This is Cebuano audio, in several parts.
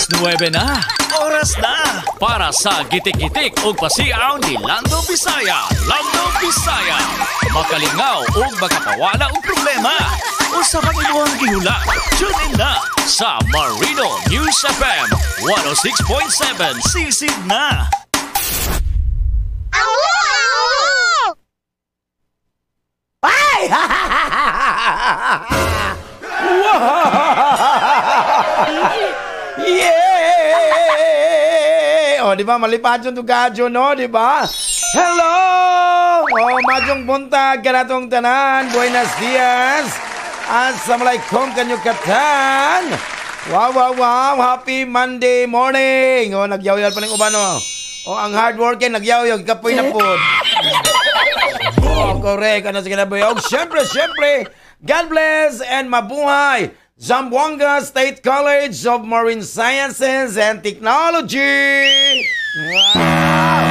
Alas 9 na. Oras na para sa gitik-gitik ug pasiaw ni Lando Bisaya. Lando Bisaya. Makalingaw ug makapawala og problema. Unsa man imong gihula? Tune in na sa Marino News FM 106.7. Sisid na. Ay! Yeah! O, di ba? Malipad yung tugadyo, no? Di ba? Hello! O, madyong buntag kanatong tanan. Buenos dias! Assalamualaikum kanyo katan! Wow, wow, wow! Happy Monday morning! O, nagyawyal pa ng uban, o. O, ang hardworking, nagyawyal. Kapoy na po. Oh, correct. Ano sige na boy? Og syempre, syempre, God bless and mabuhay Zamboanga State College of Marine Sciences and Technology. Wow!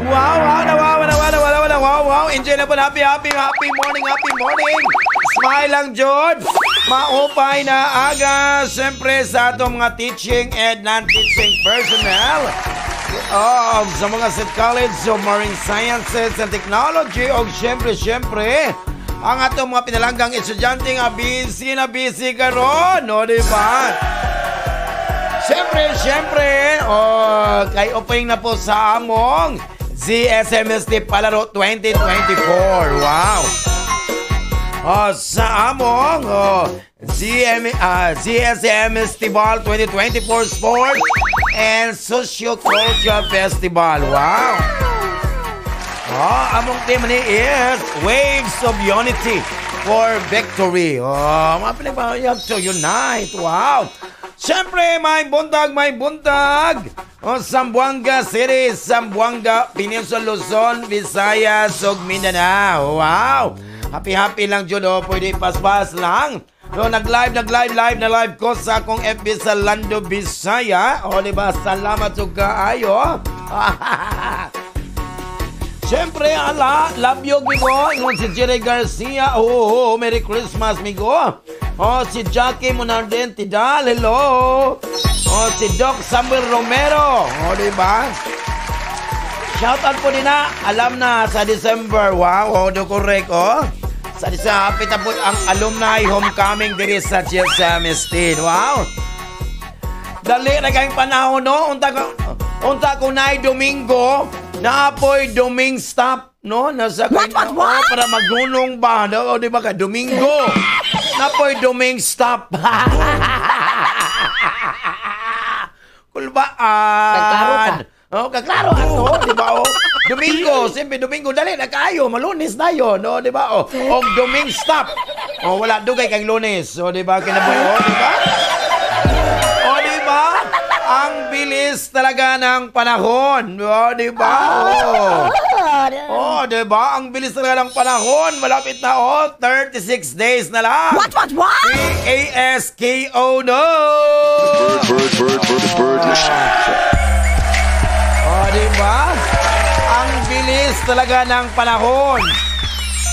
Wow, wow, wow, wow, wow, wow, wow, wow, wow. Enjoy na po. Happy, happy, happy morning, happy morning. Smile lang, George. Maupay na aga. Siyempre sa atong mga teaching and non-teaching personnel. Oh, sa mga State College of Marine Sciences and Technology. O siyempre, siyempre, ang atong mga pinalanggang estudyante nga busy na busy karon, no, di ba? Siyempre, siyempre, oh, kay opening na po sa among ZSMST Palaro 2024. Wow! Oh, sa among oh, ZSMSTibal 2024 Sport and Socio-Culture Festival. Wow! Oh, among tema ni is Waves of Unity for Victory. Oh, mga pinagpahayag to unite. Wow! Siyempre, may buntag, may buntag. Oh, Zamboanga City, Zamboanga, Peninsula Luzon, Visayas, ug Mindanao. Wow! Happy-happy lang jud, oh. Pwede paspas lang. So, nag-live, nag-live, live na live ko sa akong FB sa Lando Bisaya. O, diba? Salamat ug kaayo. Siyempre, ala, labyog, migo. Ingon si Jerry Garcia. Oh, oh, Merry Christmas, migo. Oh, si Jackie Monarden Tidal. Hello. Oh, si Doc Samuel Romero. Oh, diba? Shout out po din na. Alam na sa December. Wow, oh, do correct, oh. Sa December, hapit na po ang alumni homecoming diri sa GSMST. Wow. Dali na kayong panahon, no? Unta ko na Domingo, naapoy Doming stop, no? Nasa what, what, what? Oh, para magnunong ba, no? O, di ba ka? Domingo. Napoy Doming stop. Kulbaan. Kaklaro ka. Oh, kaklaro ato, di ba? Oh, Domingo, siyempre Domingo, dali na kayo, malunes na yun, no, di ba? Oh, og Doming stop. Oh, wala dugay kang Lunes, oh, di ba? Kinabuhi, oh, di ba? Oh, di ba? Ang bilis talaga ng panahon, oh, di ba? Oh. Oh, di ba? Ang bilis talaga ng panahon. Malapit na, oh, 36 days na lang. What, what? P-A-S-K-O, no! Bird, bird, bird, bird, bird. Oh, di ba? Ang bilis talaga ng panahon.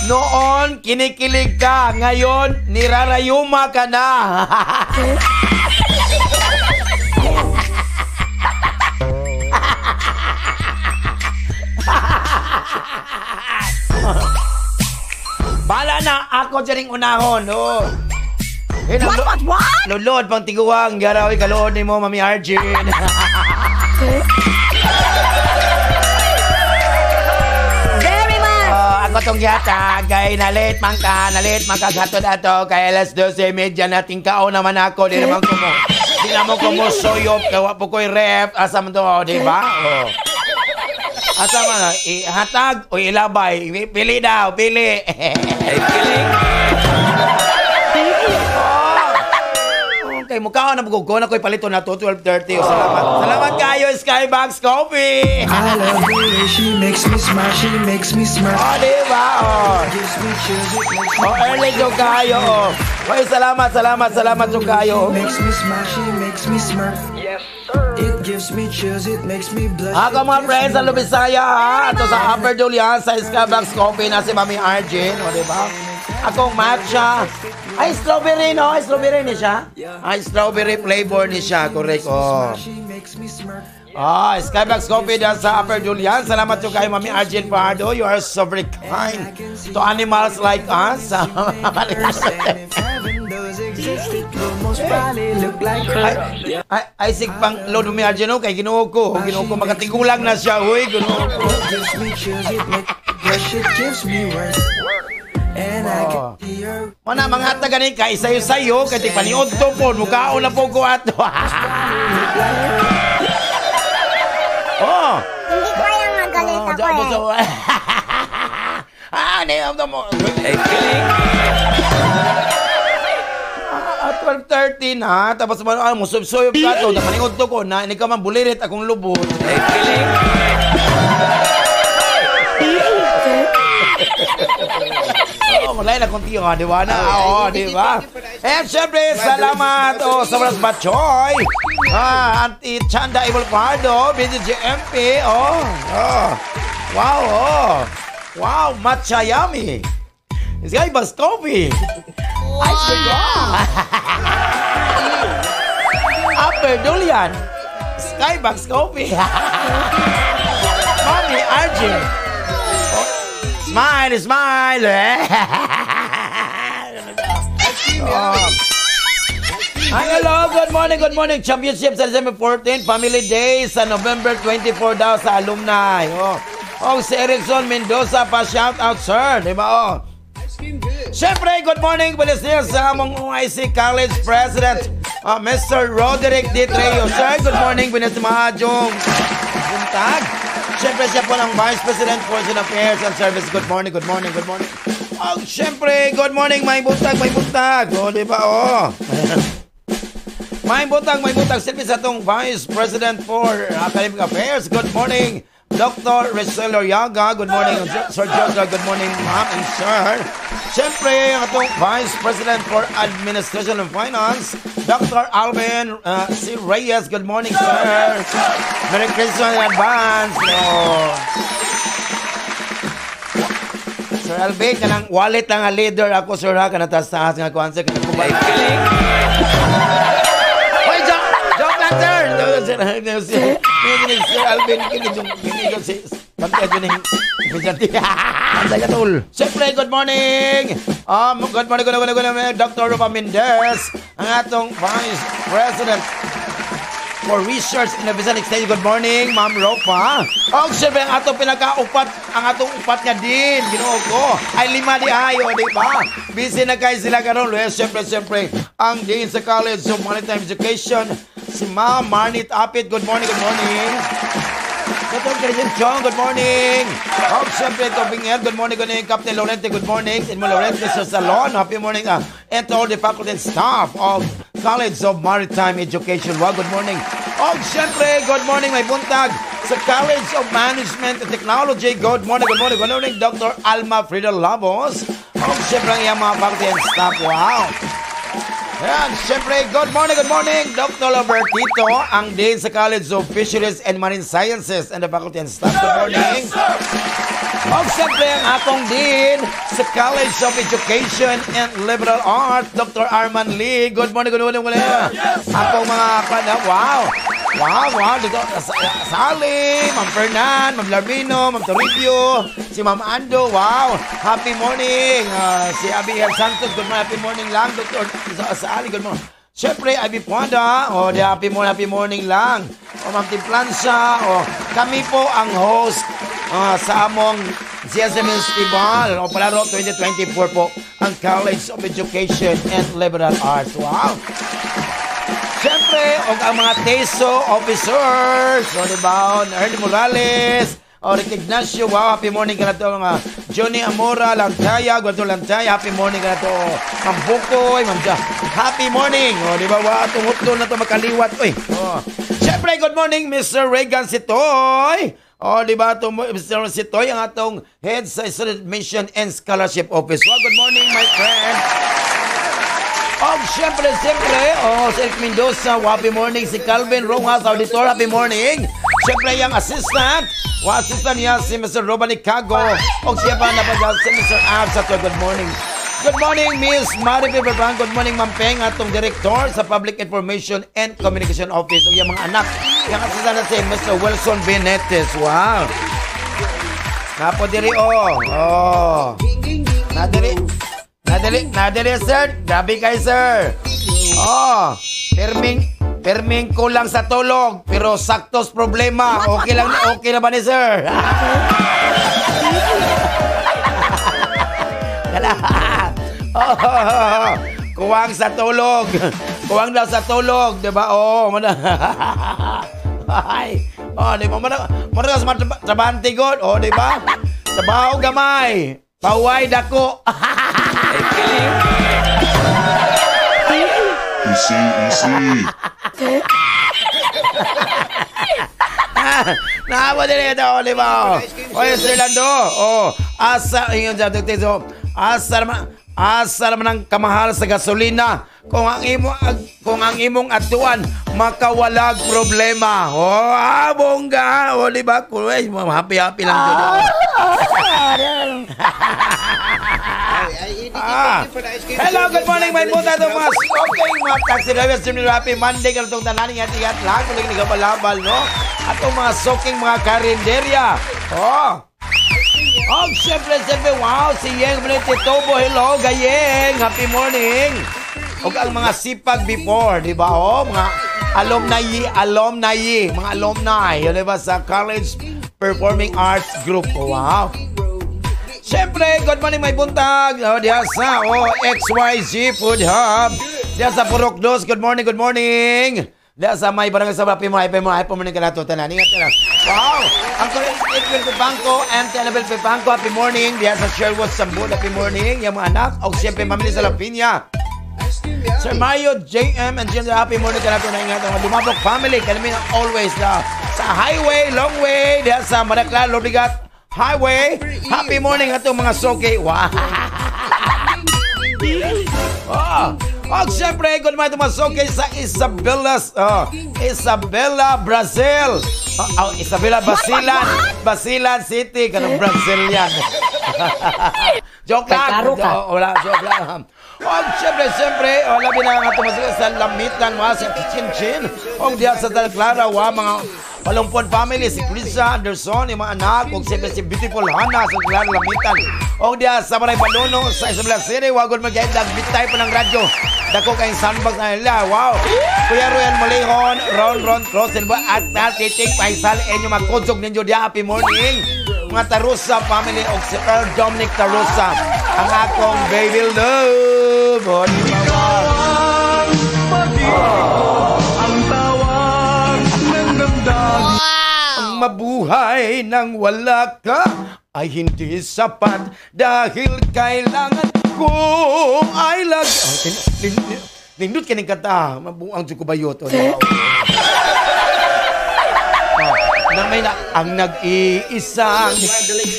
Noon, kinikilig ka. Ngayon, nirarayuma ka na. Bala na, ako dyan yung unahon. Oh. Hey, What, what? Lulod, pang tiguang. Garawi, kaluod ni mo, Mami Arjun. Very much. Oh, ako tong gihatag kay nalit man ka hatod ato kay alas 12:30 nating kaon naman ako, di naman ko mo. Di naman ko mo soyop kay wa po koy ref asa man to, oh, di ba? Oh. Asa man ihatag o ilabay, pili daw, pili. Ay, kiling. Oh. Okay, mukha na ko na ko'y palito na to 12:30. Oh, salamat. Salamat kayo Skybox Coffee. I love the way she makes me smile, she makes me smirk. Oh, di ba? Oh. Gives me chills, it makes me Oh, early jud kayo. Oh. Oy, salamat, salamat, salamat jud kayo. makes me smile, she makes me smirk. Yes, sir. It gives me chills, it makes me blush. Ako it mga gives friends me sa Lubisaya, ha? Ato sa Upper Julian, sa Skybox Coffee na si Mami Arjun. O, di ba? Akong matcha. Ay, strawberry, no? Ay, strawberry ni siya? Ay, strawberry flavor ni siya. Correct, oh. She makes me smirk. Ah, Skybox Coffee dyan sa Upper Julian. Salamat yung kay Mami Arjun Pardo. You are so very kind to animals like us. And if heaven does exist, it will most probably look like her. Ay, ay, ay sigpang load Mami Arjun, no? Kay Ginoo ko. Ginoo ko, makatigulang na siya. Uy, Ginoo ko. It gives me chills, it makes rush, it gives me worth. And I can see her. Mana mga taga ni kay sayo-sayo kay tigpaniod to po mukaon na po ko ato. Oh. Hindi ko alam nga galit Oh, ako eh. Ah, ni mo. Hey, feeling. Ah, 12:30 na tapos man musub-suyop ka to paniod to ko na ini ka man bulirit akong lubot. Hey, feeling. Oo, malay na konti, oh, di ba na? Oo, di ba? And syempre, salamat, oh, sa Bras Batchoy, Auntie Chanda Ibol Pardo, BGGMP, oh, oh, wow, oh, wow, matcha yummy. Skybox Coffee. Wow. Upper Dulian, Skybox Coffee. Mami Arjun. Smile, smile. Oh. Hi, hello. Good morning, good morning. Championship sa December 14, Family Day sa November 24 daw sa alumni. Oh. Oh, si Erickson Mendoza pa shout out, sir. Di ba? Oh. Siyempre, good morning. Buenos dias sa among OIC College President, Mr. Roderick D. Treo. Sir, good morning. Buenos maayong buntag. Siyempre, siya po ng Vice President for Student Affairs and Service. Good morning, good morning, good morning. Oh, siyempre, good morning. May buntag, may buntag. Oh, di ba? Oh. May buntag, may buntag. Siyempre sa itong Vice President for Academic Affairs. Good morning, Dr. Rizal Oriaga. Good morning, Sir Joseph. Good morning, ma'am and sir. Siyempre, ang atong Vice President for Administration and Finance, Dr. Alvin C. Reyes. Good morning, sir. Merry Christmas in advance. Oh. Sir Alvin, kanang wallet lang ang leader ako, sir, ha? Kanang taas-taas nga kuhan, sir. Kanang kubay. Hoy, joke! Joke lang, sir! Sir Alvin, Siyempre, good morning! Good morning, good morning, good morning, Dr. Rupa Mendez, ang atong Vice President for Research Innovation Extension. Good morning, Ma'am Ropa. O, siyempre, ang atong pinakaupat, ang atong upat nga din, Ginoo ko, ay lima di ayo, di ba? Busy na kayo sila karon. Well, siyempre, siyempre, ang Dean sa College of Maritime Education, si Ma'am Marnit Apit. Good morning, good morning. Dr. Christian Chong, good morning. Oh, siyempre, Tobing El, good morning, good morning. Captain Lorente, good morning. Edmo Lorente sa Salon, happy morning. And to all the faculty and staff of College of Maritime Education. Wow, good morning. Oh, siyempre, good morning, may buntag sa College of Management and Technology. Good morning, good morning, good morning, Dr. Alma Frida Labos. Oh, siyempre, ang iyang mga faculty and staff. Wow. Ayan, siyempre, good morning, Dr. Robertito, ang Dean sa College of Fisheries and Marine Sciences and the Faculty and Staff. Good morning. Oh, siyempre, ang akong Dean sa College of Education and Liberal Arts, Dr. Arman Lee. Good morning, good morning, good morning. Akong mga, wow, wow, wow, dito, Sally, Ma'am Fernan, Ma'am Larmino, Ma'am Toribio, si Ma'am Ando, wow, happy morning. Si Abigail Santos, good morning, happy morning lang, Dr. Sally, good morning. Siyempre, Ivy Puanda, oh, di happy morning lang. O, Ma'am Timplansa, oh, kami po ang host sa among CSM Festival o Palaro 2024 po, ang College of Education and Liberal Arts. Wow! Siyempre, og ang mga TESO officers, o diba, Ernie Morales, o Rick Ignacio, wow, happy morning ka na to, mga Johnny Amora, Lantaya, Guanto Lantaya, happy morning ka na to, Ma'am Bukoy, Ma'am Ja, happy morning, o diba, wow, tungutlo na to makaliwat, uy, o. Siyempre, good morning, Mr. Reagan Sitoy, o diba, to, Mr. Sitoy, ang atong head sa Student Admission and Scholarship Office. Wow, good morning, my friend. Oh, siyempre, siyempre, oh, si Eric Mendoza, happy morning. Si Calvin Rojas, auditor, happy morning. Siyempre, yung assistant, assistant niya, si Mr. Roban Icago. O siya pa napag si Mr. Abs, good morning. Good morning, Miss Maribel Barbang. Good morning, Ma'am Peng, atong Director sa Public Information and Communication Office. Ug iyang mga anak. Yang assistant na si Mr. Wilson Benetes. Wow. Napo diri oh. Oh. Nadiri. Nadiri, nadiri, sir. Grabe kay sir. Oh, pirming pirming kulang sa tulog pero saktos problema. Okay lang, okay na ba ni sir? Oh, kuwang sa tulog. Kuwang daw sa tulog, di ba? Oh, mana. Ay. Oh, di ba mana mana sa trabante god. Oh, di ba? Trabaho gamay. Paway dako. Easy, easy. Naamo din ito, di ba? Oy, Sir Lando. Oh, asa ingon sa dito. Asa naman ang kamahal sa gasolina kung ang imo kung ang imong atuan makawalag problema. Oh, ah, bongga. Oh, di ba? Kuy, happy happy lang jud. Ah. Hello, good morning, my buta Tomas. Okay, mga taxi drivers, happy Monday kanatong tanan, ingat-ingat lang kung nagabalabal, no? Atong mga soking mga karinderya. Oh. Oh, siyempre, siyempre, wow, si Yeng Tobo, hello, Gayeng, happy morning. Og ang mga sipag before, di ba? Oh, mga alumni, alumni, mga alumni, yun, di ba, sa College Performing Arts Group. Oh, wow. Siyempre, good morning, may buntag. Oh, diya sa oh, XYZ Food Hub. Diya sa Purok Dos, good morning, good morning. Diya sa may barangay sa Happy mo, happy mo, happy morning ka na to. Tanan, ingat ka na. Wow! Ang Edwin Pipangko and Annabel Pipangko, happy morning. Diya sa Sherwood Sambul, happy morning. Yung mga anak, o siyempre, mamili sa Lapinya. Sir Mario, JM, and Jill, happy morning ka na to. Ingat ang Lumabok family. Kalamin always na sa highway, long way. Diya sa Maracla, Lobrigat Highway. Happy morning atong mga soke. Wow. Oh. Oh, siyempre, good morning mga soke sa Isabela, oh, Isabela, Brazil. Oh, oh, Isabela, Basilan. Basilan City. Ganun Brazilian. Joke lang. Oh, wala, joke lang. Oh, siyempre, siyempre, oh, labi na nga itong mga sa Lamitan, mga sa Chinchin. Oh, diya sa Santa Clara, wow, mga Palumpon family, si Krisa Anderson, yung mga anak, o siyempre si Beautiful Hannah sa Clara Lamitan. O diya sa Maray Paluno, sa Isabela City, wagod mag-guide, bitay pa ng radyo. Dako kayong sandbox na nila, wow. Kuya Royan Molihon, Ron Ron Cross, at Titik Faisal, enyo magkudsog ninyo diya, happy morning. Mga Tarusa family, o si Earl Dominic Tarusa, ang akong baby love. O, di ba ba? Ang mabuhay nang wala ka ay hindi sapat dahil kailangan ko ay lagi. Oh, nindot ka ng kanta. Mabuang ko ba yun? Oh, na may na, ang nag-iisang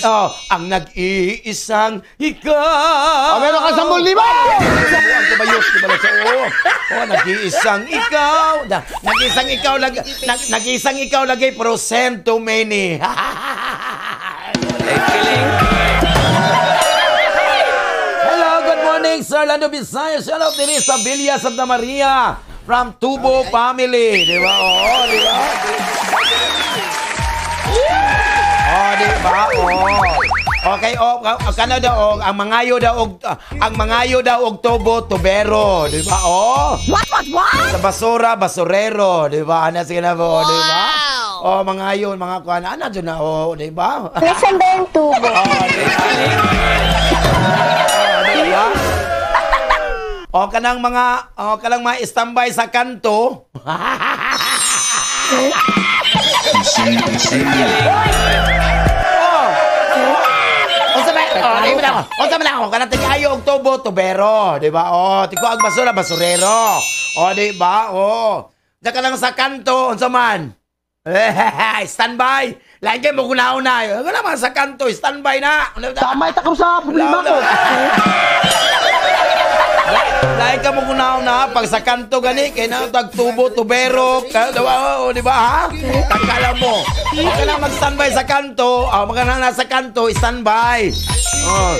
oh, ang nag-iisang ikaw. Oh, meron ka 10,000! Mabuang ko ba yun? Oh, oh, nag-iisang ikaw. Nag-iisang ikaw lagi, nag-iisang ikaw lagi percent too many. Hello, good morning, Sir Lando Bisaya. Shout out din sa Villa Santa Maria from Tubo family, di ba? Oo, di ba? Oh, di ba? Oh. Okay, oh, kano daw og ang mangayo daw og ang mangayo daw og tubo tubero, di ba? Oh. What what? Sa basura, basurero, di ba? Ana sige na po, di ba? Oh, mangayo, mga kuan, ana jud na oh, di ba? Nasaan ba yung tubo? Oh, di ba? Oh, di ba? O kanang mga o kanang mga standby sa kanto. Oh. Unsa ba? Oh, di ba? Unsa man ako kanang tig-ayo og tubo tubero, di ba? Oh, tiko ang basura basurero. Oh, di ba? Oh. Diyan ka lang sa kanto, unsa man? Standby. Lagi mo kunauna. Wala man sa kanto, standby na. Tama ita sa problema ko. Lahi ka mo kunauna pag sa kanto gani kay na tag tubo tubero, oh, di ba ha? Tangkala mo. Okay lang mag-standby sa kanto, oh, magana na sa kanto, standby. Oh.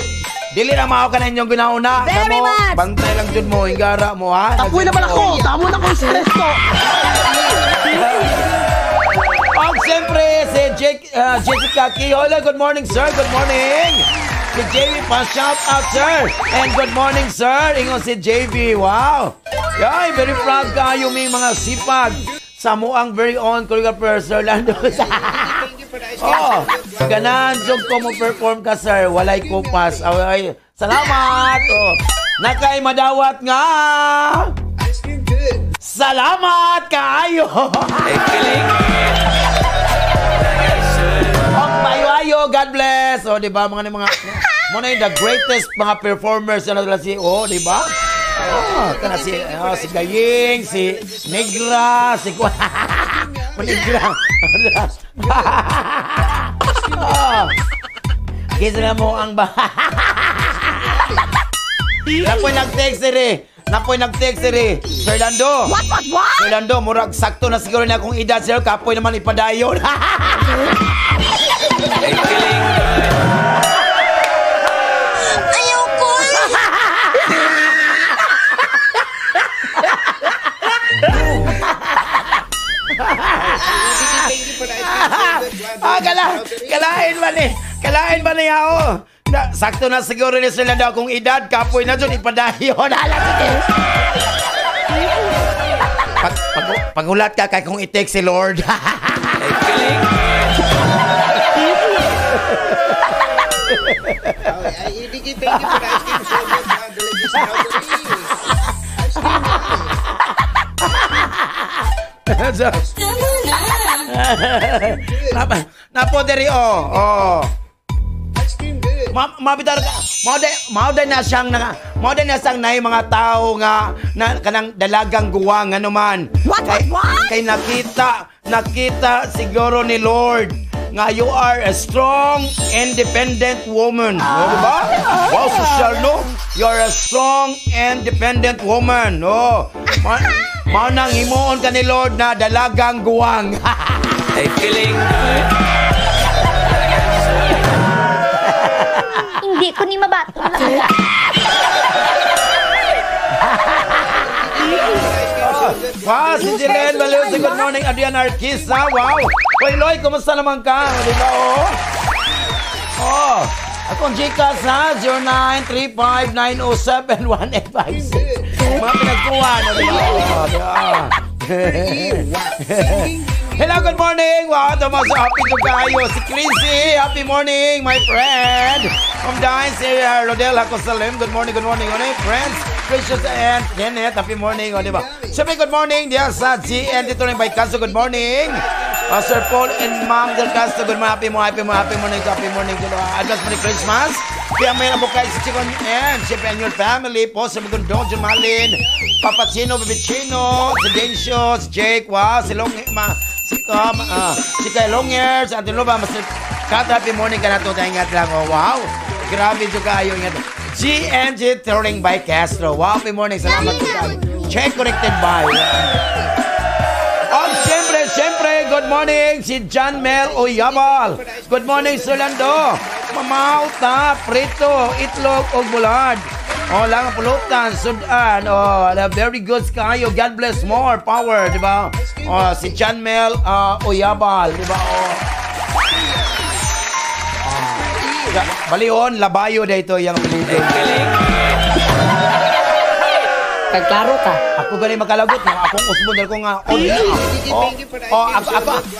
Dili na mao ka na inyong ginauna. Very Kamo, much. Bantay lang jud mo, hingara mo ha. Tapoy naman ako. Tamo na akong stress ko. Og siyempre, si Jessica Kihola. Good morning, sir. Good morning. Si JV pa, shout out, sir. And good morning, sir. Ingon si JV. Wow. Yay, very proud kayo may mga sipag sa muang very own choreographer, Sir Lando. Oh, ganan jud ko mo perform ka, sir. Walay kupas. Ay, salamat. Oh. Nakay madawat nga. Salamat kaayo. Og mayo-ayo, God bless. Oh, di ba mga mga mo na yung the greatest mga performers na nila si, oh, di ba? Oh, kana si oh, si Gaying, si Negra, si Negra. Oh. Kisa na mo ang ba. Napoy nag-text ere. Napoy nag-text ere. Sir Lando. What, what? Sir Lando, murag sakto na siguro na akong edad, sir. Kapoy naman ipadayon. Ayoko! Ah, kalain ba ni? Kalain ba niya ako? Na, sakto na siguro ni Sir Lando akong edad. Kapoy na dyan, ipadayon. Hala, sige. Pagulat ka kay kung i-text si Lord. Napo diri oh. Oh. Mabitar ka. Mao day na siyang na mao day na siyang nay mga tao nga na kanang dalagang guwang ano man. What, Kay, what? kay nakita siguro ni Lord nga you are a strong, independent woman. Oh, di ba? Wow, social, no? You are a strong, independent woman. Oh. Mao nang himuon ka ni Lord na dalagang guwang. Hindi ko ni mabato. Wow, si Jiren Balose, good morning. Adrian Arquisa, wow. Hoy, Loy, kumusta naman ka? Di ba, oh? Oh, akong Gcash ha, 0935-907-1856. Mga pinagkuha, no, di ba? Oh, di ba? Hello, good morning. Wow, tumaso, happy to kayo. Si Chrissy, happy morning, my friend. From Dine, si Rodel Hakosalem. Good morning, good morning. Ano yung friends? Precious and Kenneth, happy morning. O, di ba? Siyempre, good morning. Diyan sa GN, dito rin by Castro, good morning. Sir Paul and Ma'am Del Castro, good morning. Happy mo, happy mo, happy morning, happy morning. Advance Merry Christmas. Kaya may nabukay si Chicon and siyempre and your family po. Sa Magundong, Jumalin, Papacino, Bibicino, si Dencio, si Jake, wow, si Long, ma, si Com, si Kay Longer, si Ate Loba, Master Kat, happy morning ka na to. Ingat lang. Oh, wow. Grabe jo kayo. Ingat. GNG Touring by Castro. Wow, happy morning. Salamat po kayo. Check corrected by. Oh, siyempre, siyempre, good morning, si John Mel Oyabal. Good morning, Sir Lando. Mamauta, prito, itlog, og bulad. Oh, lang ang pulutan, sudan. Oh, very good kayo. God bless more power, di ba? Oh, si John Mel Oyabal, di ba? Oh. Balion, labayo dito yung apelido. Kagklaro ka. Ako gani makalagot no. Akong usbon dahil ko nga od. Oh, oh,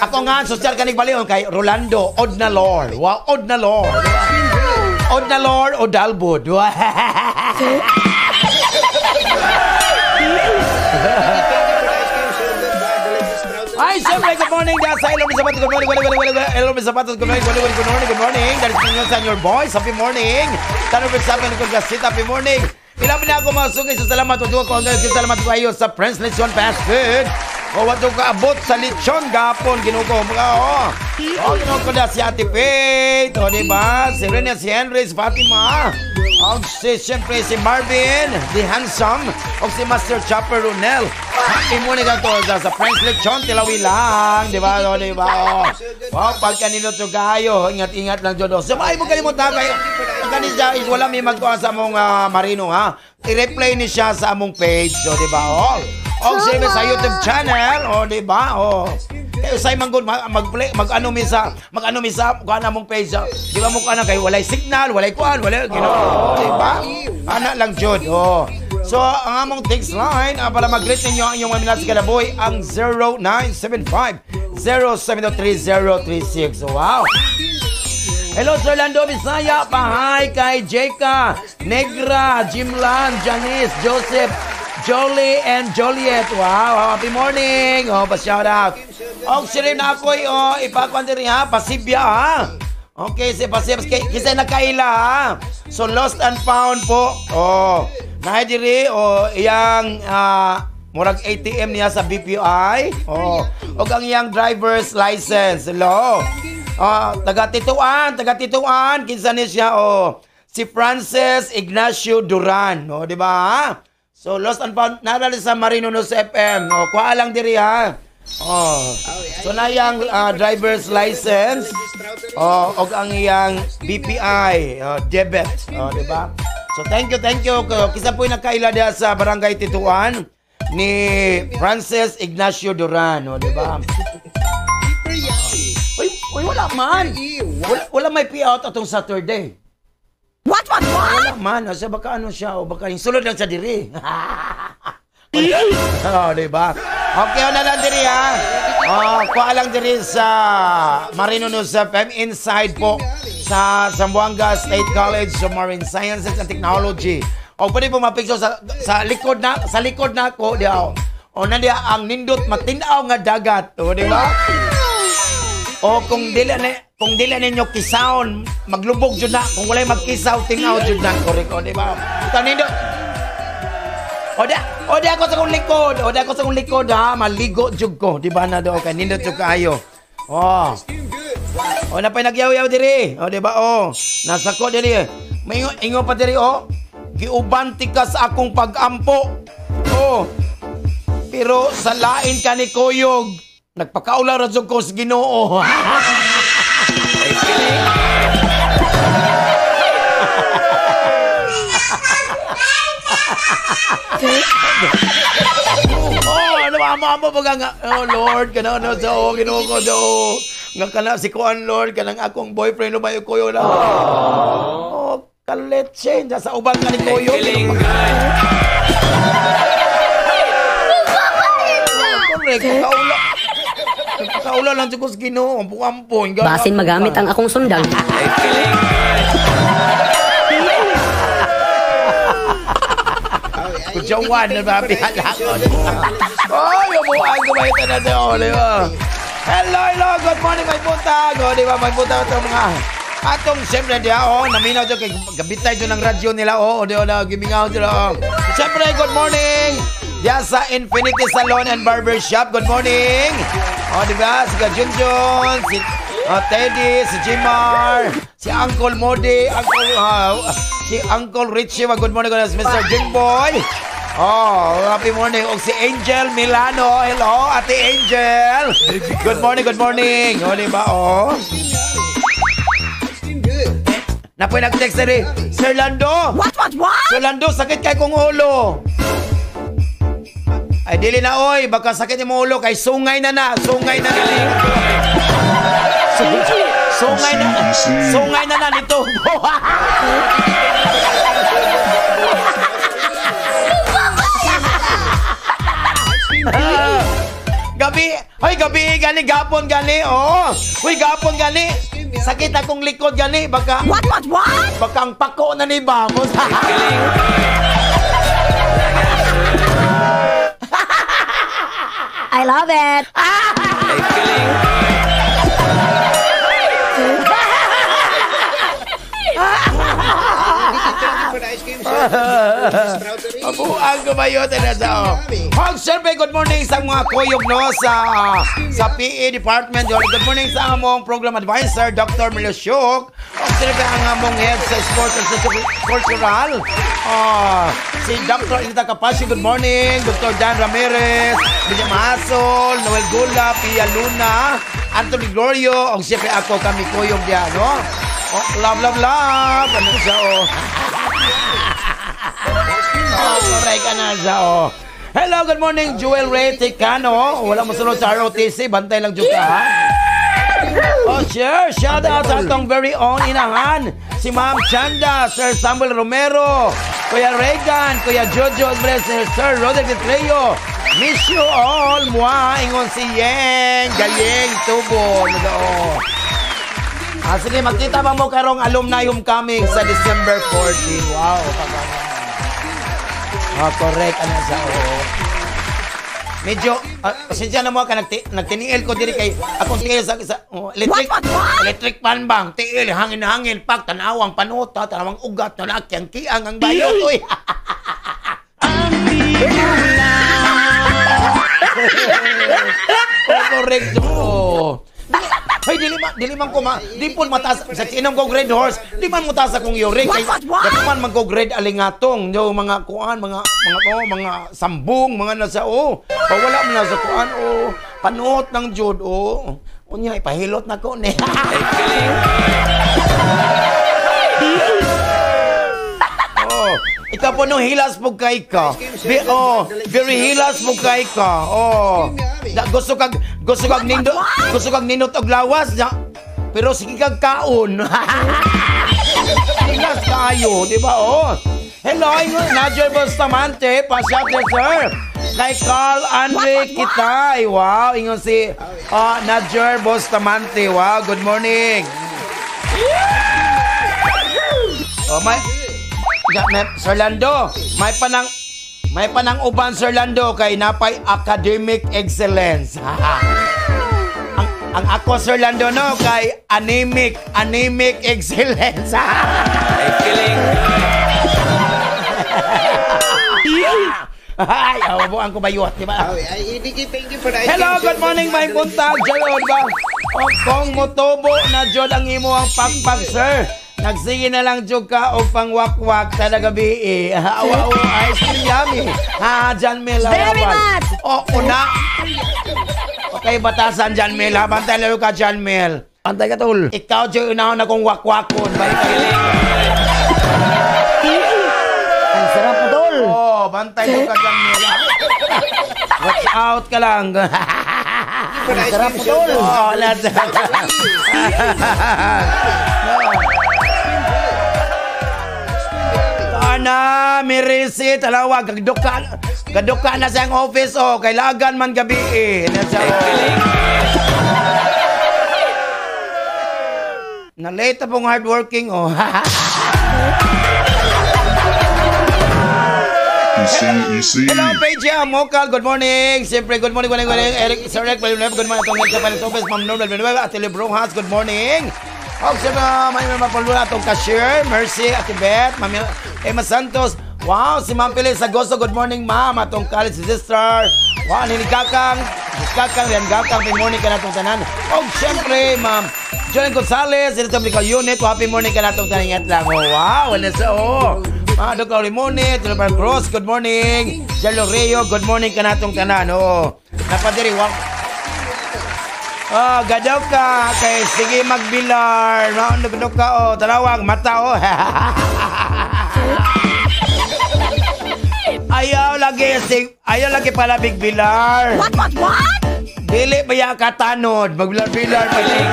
ako nga social kanig balion kay Rolando Odnalor. Wow, Odnalor. Odnalor o Dalbud. Ay, siyempre, good morning dahil sa Elon Sapatos. Good morning, good morning, good morning, Elon Sapatos. Good morning, good morning, good morning, good morning. That is Pinyon your boys. Happy morning. Tanong sa akin, happy morning. Ilang na ako mga sungay sa salamat. Huwag ko hanggang salamat ko ayo sa Prince Lechon Fast Food. O wato kaabot sa lechon gapon Ginoo ko mga oh. O Ginoo ko na si Ate Faith, o di ba? Si Rene, si Henry, si Fatima. O si siyempre si Marvin, the handsome, o si Master Chopper Ronel. Happy morning ato sa Frank's Lechon Tilawi lang, di ba? O di ba? O. Wow, pagka niluto kayo, ingat-ingat lang jud. So ay mo kalimutan kayo. Kani siya is wala may magkuha sa among Marino ha. I-replay ni siya sa among page, so di ba? O. Og siyempre sa YouTube channel, o di ba? O. Kay usay man gud mag-play, mag-ano mi sa kuan among page. Di ba mo kuan kay walay signal, walay kuan, walay Ginoo, di ba? Ana lang jud. O. So ang among text line para mag-greet ninyo ang inyong mga minahal sa kinabuhi ang 0975 0733036. Wow. Hello Sir Lando Bisaya, pahay kay Jeka, Negra, Jimlan, Janice, Joseph, Jolie and Joliet. Wow, happy morning. Oh, pa-shout out. Og sirim na ako'y oh, ipakuan diri ha, pasibya ha. Okay, si pasibya kisa nakaila ha. So lost and found po. Oh, naay diri oh iyang murag ATM niya sa BPI. Oh, og ang iyang driver's license. Hello. Oh, taga Tituan, kinsa ni siya oh. Si Francis Ignacio Duran, oh, di ba? So lost and found narali sa Marino News FM. Oh, kuha lang diri ha. Oh. So na iyang driver's license. Oh, og ang iyang BPI debit, oh, di ba? So thank you, thank you. Kisa po nakaila diha sa Barangay Tituan ni Francis Ignacio Duran, oh, di ba? Uy, uy, wala man. Wala may payout atong Saturday. What? Wala man. Asa baka ano siya o baka yung sulod lang sa diri. Oh, di ba? Okay, na lang diri ha. Oh, kuha lang diri sa Marino News FM inside po sa Zamboanga State College of Marine Sciences and Technology. O pwede po mapicture sa likod na ako diha. O nandiya ang nindot matinaw nga dagat, o di ba? O kung dili ninyo kisawon, maglubog jud na. Kung walay magkisaw, tinaw jud na. Correct, o di ba? Nindot. O di ako sa kong likod. O di ako sa kong likod ha, maligo jud ko, di ba na do kay nindot jud kaayo. Oh. O napay nagyaw-yaw diri. O di ba? O nasa ko diri. May ingo pa diri o. Giuban ti ka sa akong pag-ampo. O. Pero sa lain ka ni Kuyog. Nagpakaulaw ra jud ko sa Ginoo. Oh, ano ba amo ba nga? Oh Lord, kana ano sa oh, Ginoo ko do. Nga kana si kuan Lord, kanang akong boyfriend lumayo koyo na. Oh, kaletche sa uban ka ni Koyo. Correct, kaula. Kaula lang ko sa Ginoo, ampo-ampo. Basin magamit ang akong sundang. Kujawan na ba pihalakon? Oh, yumuan ko ba ito na siya, di ba? Hello, hello, good morning, may buntag. O, di ba, may buntag itong mga atong siyempre diya, oh, naminaw dyan, kay gabitay dyan ang radyo nila, oh, di ba, gimingaw sila, oh. Siyempre, good morning. Diya sa Infinity Salon and Barber Shop, good morning. O, di ba, si Junjun, si Teddy, si Jimar, si Uncle Modi, si Uncle Richie, good morning, si Mr. Jingboy. Oh, happy morning. Og si Angel Milano. Hello, Ate Angel. Good morning, good morning. O, di ba? Oh. Napoy nag-text na rin. Sir Lando. What? Sir Lando, sakit kay kong ulo. Ay, dili na, oy. Baka sakit yung ulo. Kay sungay na na. Sungay na na. Sungay na. Sungay na na nito. Gabi, hoy gabi gani gapon gani. Oh, hoy gapon gani. Sakit akong likod gani baka. What? Baka ang pako na ni ba mo. I love it. Thank you for the ice cream, sir. Mabuang ko ba yun? Ano sa oh. Hog, syempre, good morning sa mga kuyog, no, sa PE Department. Good morning sa among program advisor, Dr. Milosyuk. O siyempre, ang among head sa sports and cultural, si Dr. Inita Capasio, good morning. Dr. Dan Ramirez, William Hasol, Noel Gula, Pia Luna, Anthony Glorio, o siyempre ako kami kuyog diyan, no? Oh, love, love, love. Ano siya, oh. Oh, correct ka na siya, oh. Hello, good morning, Jewel Ray Ticano. Wala mo sunod sa ROTC, bantay lang dyan ka, ha? Oh, sure. Shout out sa atong very own inahan. Si Ma'am Chanda, Sir Samuel Romero, Kuya Reagan, Kuya Jojo, Sir Roderick Treo. Miss you all, mua, ingon si Yeng, Gayeng, Tubo. Oh. Ah, sige, magkita ba mo karong alumni homecoming sa December 14? Wow. Ah, correct. Ano sa oo. Medyo, pasensya na mo ka, nagtiniil ko diri kay akong tiil sa oh, electric, What, what? Electric pan bang, tiil, hangin-hangin, pak, tanawang panuta, tanawang ugat, tanawang kiang ang bayot, uy. Oh, correct. Oh. Hoy, dili man ko ma, di po mataas sa inom ko grade horse, di man mo taas akong uric. Kay What? man man ko grade alingatong, yo mga kuan, mga mga oh, mga sambong, mga nasa oh. Pawala man na sa kuan oh, panuot ng jud oh. Unya ipahilot na ko ni. Oh, ikaw po nung hilas mo kay ka. Oh, very hilas mo kay ka. Oh. Da, gusto kag nindot, gusto kag nindot og lawas na, pero sige kag kaon. Hilas kaayo, di ba? Oh. Hello, Nigel Bustamante, pa-shout out, sir. Kay Carl Andre Kitay. Wow, ingon si Nigel Bustamante. Wow, good morning. Oh, may Sir Lando, may panang uban Sir Lando kay napay academic excellence. Ang ako Sir Lando no kay anemic excellence. Ay, awabuan ko bayot, di ba? Thank you for the ice cream. Hello, good morning, may buntag. Jolod ba? O kung motubo na jod ang imo ang pakpak, sir. Nagsige na lang jud ka og pangwakwak sa gabi eh. Awa, ice cream yummy. Ha, John Mel. Very much. O, una. Okay, batasan, John Mel. Ha, bantay lalo ka, John Mel. Antay ka, tol. Ikaw, jud, unahon akong wakwakon. Balik ka. Ang sarap na, tol. Oh, bantay mo ka, John Mel. Watch out ka lang. Ang sarap na, tol. Oh, let's... Ana, mirisi, talawag, gaduka na siyang office, oh, kailangan man gabi, eh. Nasa, oh. Na-late na pong hardworking, oh. EC, EC. Hello, Paige Amokal, good morning. Siyempre, good morning, good morning, good morning. Eric, Sir Eric, good morning. Atong Nelson Panis Lopez, Ma'am Norman Villanueva, Ate Lebrojas, good morning. Oh, siyempre, may mapalula atong cashier, Mercy, Ate Beth, Ma'am Emma Santos. Wow, si Ma'am Pili Sagoso, good morning, ma'am. Atong college sister. Wow, Nini Kakang, Kakang, Rian Kakang, good morning ka na itong tanan. Oh, siyempre, Ma'am Jolen Gonzalez, ito sa unit, happy morning ka na itong tanan. Ingat lang. Oh, wow, ano sa, oh. Mga Dr. Limone, Tilopar Cruz, good morning. Jello Reo, good morning ka na itong tanan. Oh, napadiri, wow. Oh, gadaw ka kay sige magbilar. Maundog ka oh, talawang mata oh. Ayaw lagi sig, ayaw lagi pala bigbilar. What, what, what? Dili ba ya katanod, magbilar-bilar pa siya.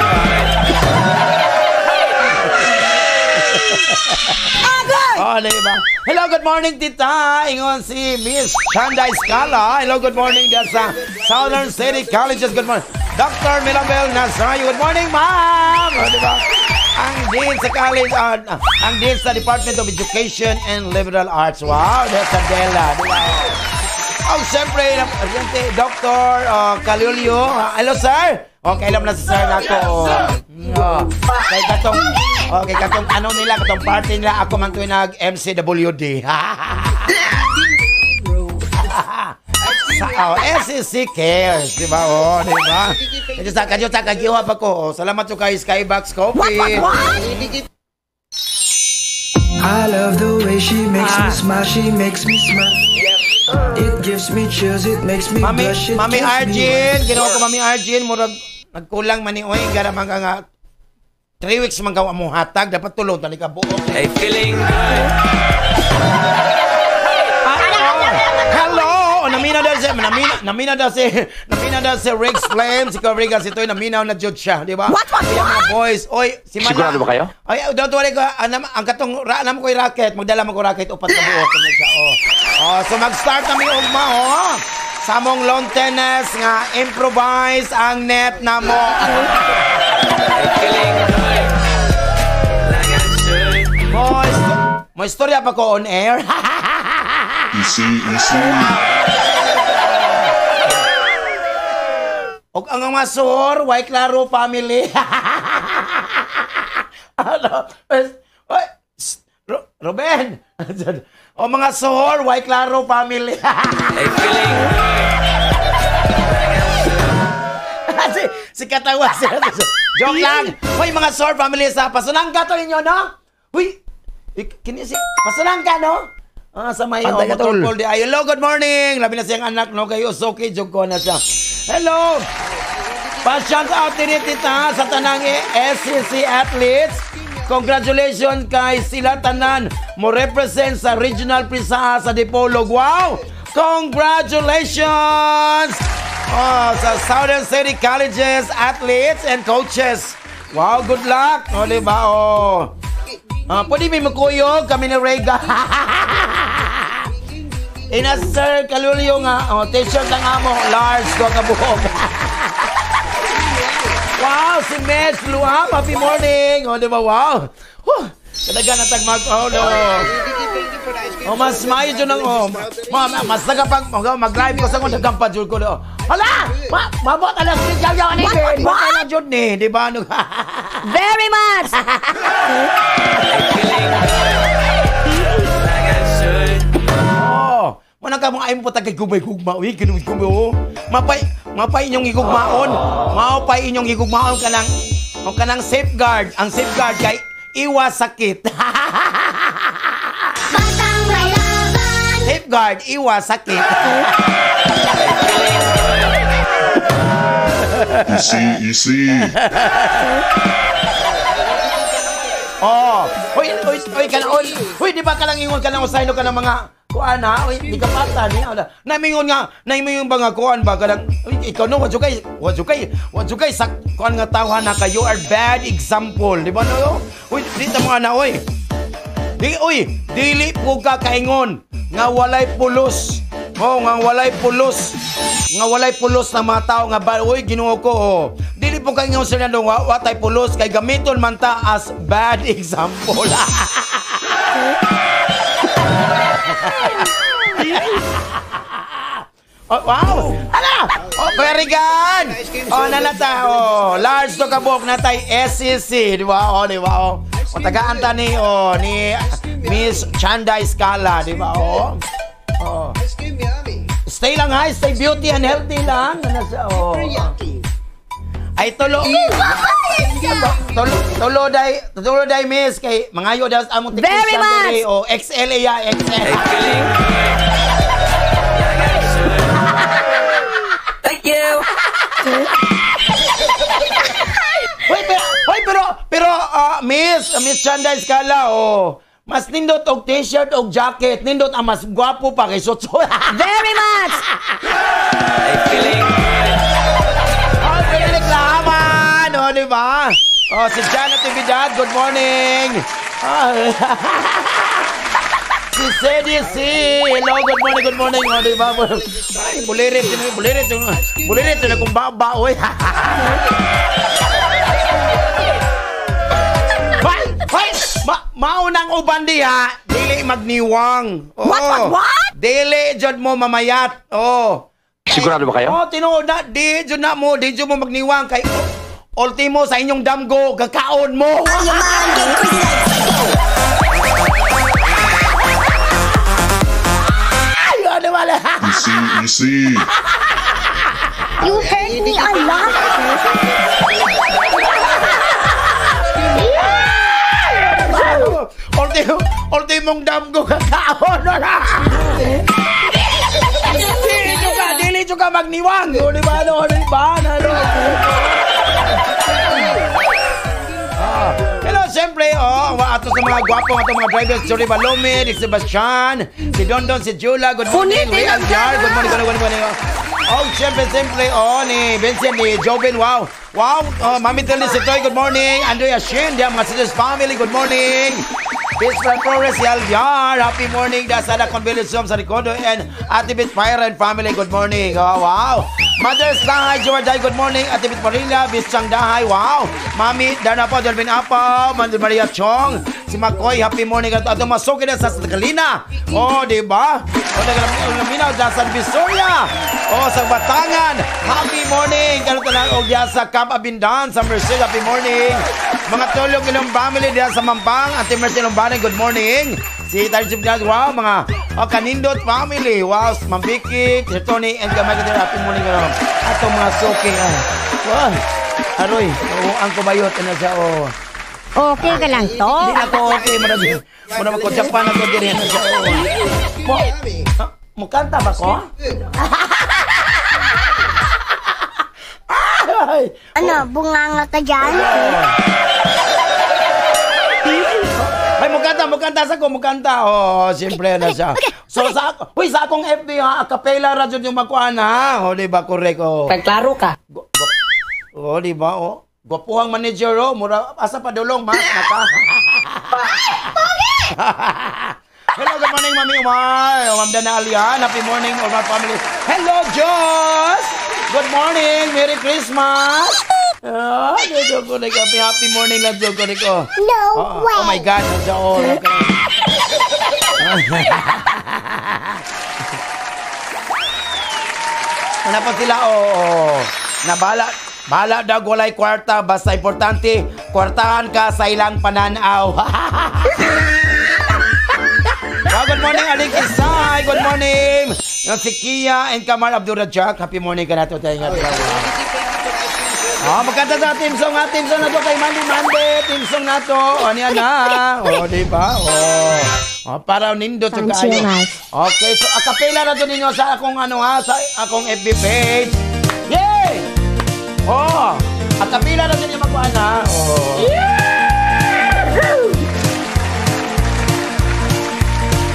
Oh, diba? Hello, good morning, tita. Ingon si Miss Chanda Escala. Hello, good morning diyan sa Southern City Colleges. Good morning. Dr. Mirabel Nazario. Good morning, ma'am. Oh, diba? Ang dean sa college, ang dean sa Department of Education and Liberal Arts. Wow, that's Adela. Diba? Oh, siyempre, Dr. Calulio. Hello, sir. Okay, alam na si sir nako. Oh. Kay katong okay katong ano nila katong party nila ako man tuwi nag MCWD. Sa SCC Cares, di ba? Oh, di ba? Kadyo sa kadyo sa kagiwa pa ko. Oh, salamat to kay Skybox Coffee. What? I love the way she makes me smile, she makes me smile. It gives me chills, it makes me Mami, blush, it Mami gives me Arjin, ginawa ko Mami Arjin, murag nagkulang man ni oy, gara man ka nga 3 weeks man ka mo hatag, dapat tulong tani ka buok. Hey, feeling good. Hello! Namina daw si namina daw si Riggs Flame, si Corrigan, si Toy, naminaw na jud siya, di ba? What? Mga boys, oy, si Mana. Sigurado ba kayo? Ay, don't worry ko, ang katong ra nam ko'y racket, magdala man ko racket upat ka buok na siya, oh. Oh, so mag-start na mi ugma, oh. Sa among lawn tennis nga improvise ang net na mo. Feeling good. Like I should. Mo, mo istorya pa ko on air. Easy, easy. Og ang mga suhor, way klaro family. Ano? Oy, Ruben. O mga suhor, way klaro family. Hey, feeling good. Si katawa si joke lang. Hoy mga suhor family sa Pasunangka to ninyo, no? Huy, kini si Pasunangka, no? Ah, sa may Antay ka, tol. motor pool di. Ay, hello, good morning. Labi na siyang anak, no? Kayo, okay, joke ko na siya. Hello. Pa-shout out din tita sa tanang SCC athletes. Congratulations kay sila tanan mo represent sa Regional Prisaha sa Dipolog. Wow! Congratulations! Oh, sa Southern City Colleges athletes and coaches. Wow, good luck. O, di ba? Oh. Ah, pwede may makuyog kami ni Rega. Ina sir, kalulyo nga. Oh, t-shirt lang amo, large ko kabuhok. Wow, si Meds Luam, happy morning. Oh, di ba? Wow. Huh. Kadagan na tag mag oh no. Oh, mas maayo jud ang oh. Ma, mas nagapag mag-live ko sa kung dagang pa jud ko. Oh. Hala! Ma, mabot alas 3 yaw ni. What? Na jud ni, di ba? Ano? Very much. Feeling good. Like I should. Oh, wala ka mga ayaw mo patagay gumay gugma. Uy, ginuwi gumay oh. Mapay inyong higugmaon. Maupay inyong higugmaon kanang o kanang safeguard. Ang safeguard kay iwas sakit. Batang may laban. Safeguard, iwas sakit. Easy, easy. Oh, hoy, hoy, hoy, kana, hoy, hoy, di ba ka lang ingon ka lang usaylo ka ng mga kuan ha? Hoy, di ka pata ni. Namingon nga, namingon ba nga kuan ba kanang, uy, ikaw no, wadyo kay sa kuan nga tawhan na ka, you are bad example, di ba no? Uy, di ta mo ana, oy. Di, uy, dili po ka kaingon nga walay pulos. Oh, nga walay pulos. Nga walay pulos ng mga tao nga ba, uy, Ginoo ko, oh. Dili po kaingon sila no, nga watay pulos kay gamiton man ta as bad example. Oh, wow! Ala! Oh, very good! Oh, nanata, oh, large to kabok natay SCC, di ba? Oh, di ba? Oh. O tagaan ta ni oh ni Miss Chanda Escala, di ba? Oh. Oh. Stay lang ha, stay beauty and healthy lang. Ano siya, oh. Ay tulo. Tulo day miss kay mangayo daw sa among Very technician much. diri. Oh, XL iya, XL. Hey, feeling good. Like I should. Thank you. Hoy, pero Miss Chanda Escala, oh. Mas nindot og t-shirt og jacket, nindot ang mas gwapo pa kay Sotso. Very much. Hey, feeling good. Oh, Frederick Lahaman, oh, di ba? Oh, si Jana Tividad, good morning. Ah. Si CDC, hello, good morning, oh, di ba? Ay, bulirit na kung baba, oy. Hoy, maunang uban diha, dili magniwang. Oh. What? Dili jud mo mamayat. Oh. Sigurado ba kayo? Oh, tinuod na, di jud na mo, di jud mo magniwang kay ultimo sa inyong damgo, gakaon mo. Ay, ano wala? Easy, easy. You hurt me a lot. Ultimong damgo kakaon. Dili ka magniwang. O, di ba? No, di ba? Ano? Hello, siyempre, oh, ato sa mga gwapo, atong mga drivers, Jory Balome, Nick Sebastian, si Dondon, si Jula, good morning, Ray Algar, good morning, good morning, good morning. Oh, siyempre, siyempre, oh, ni Vincent, ni Jobin, wow. Wow, oh, Mami Teli, si Toy, good morning. Andrea Shin, diyan, mga sisters family, good morning. Peace Flores, si Alviar, happy morning. Dasada Convenience Home sa Ricodo and Ate Bit Fire and family, good morning. Oh, wow. Mother's Dahay, Joarday, good morning. Ate Bit Marilla, Bisyang Dahay, wow. Mami, Dana po, Delvin Apaw, Mandy Maria Chong, si Makoy, happy morning. At ato masukin na sa Catalina. Oh, di ba? Oh, nagalaminaw, sa Visoria. Oh, sa Batangan, happy morning. Ganito na, oh, diya sa Camp Abindan, sa Merced, happy morning. Mga tulong ilang family diya sa Mampang, Ate Mercy Lombanan, good morning. Si Tayo Sibiglas, wow, mga oh, Kanindot family, wow, Ma'am Vicky, Sir Tony, and Gamay Katira, happy morning. Ato mga suki, ay, wow, aroy, oh, ang kubayot, ano siya, oh. Okay ka lang to? Hindi na ako okay, muna ko Japan ako diri, ano siya, oh. Mukanta ba ko? Ay, ano, bunganga ka dyan? Ay, mukanta sa ko, mukanta. Oh, siyempre na siya. So, sa ako, huy, sa akong FB, ha, acapella ra jud yung makuan, ha. Oh, di ba, correct, oh. Pagklaro ka. Oh, di ba, oh. Gwapuhang manager, oh. Mura, asa pa dulong, mas naka. Hello, good morning, Mami Umar. Oh, Ma'am Dana Alian, happy morning, all my family. Hello, Joss! Good morning! Merry Christmas! Oh, happy, happy morning lang, Joe. Oh. No way! Oh my God! Oh, okay. Ano pa sila? Oh, oh. Nabala, bahala daw walay kwarta. Basta importante, kwartahan ka sa ilang pananaw. Well, good morning, Aling Isay. Good morning. Si Kia and Kamar Abdurajak. Happy morning ka na ito. Oh, magkanta sa team song, ha? Team song na to kay Mandy Mande. Team song na to. O, niya na. O, di ba? O. O, para nindot yung kaayo. Okay, so acapella na to ninyo sa akong ano, ha? Sa akong FB page. Yay! O, acapella na to ninyo magkuhan, ha? O.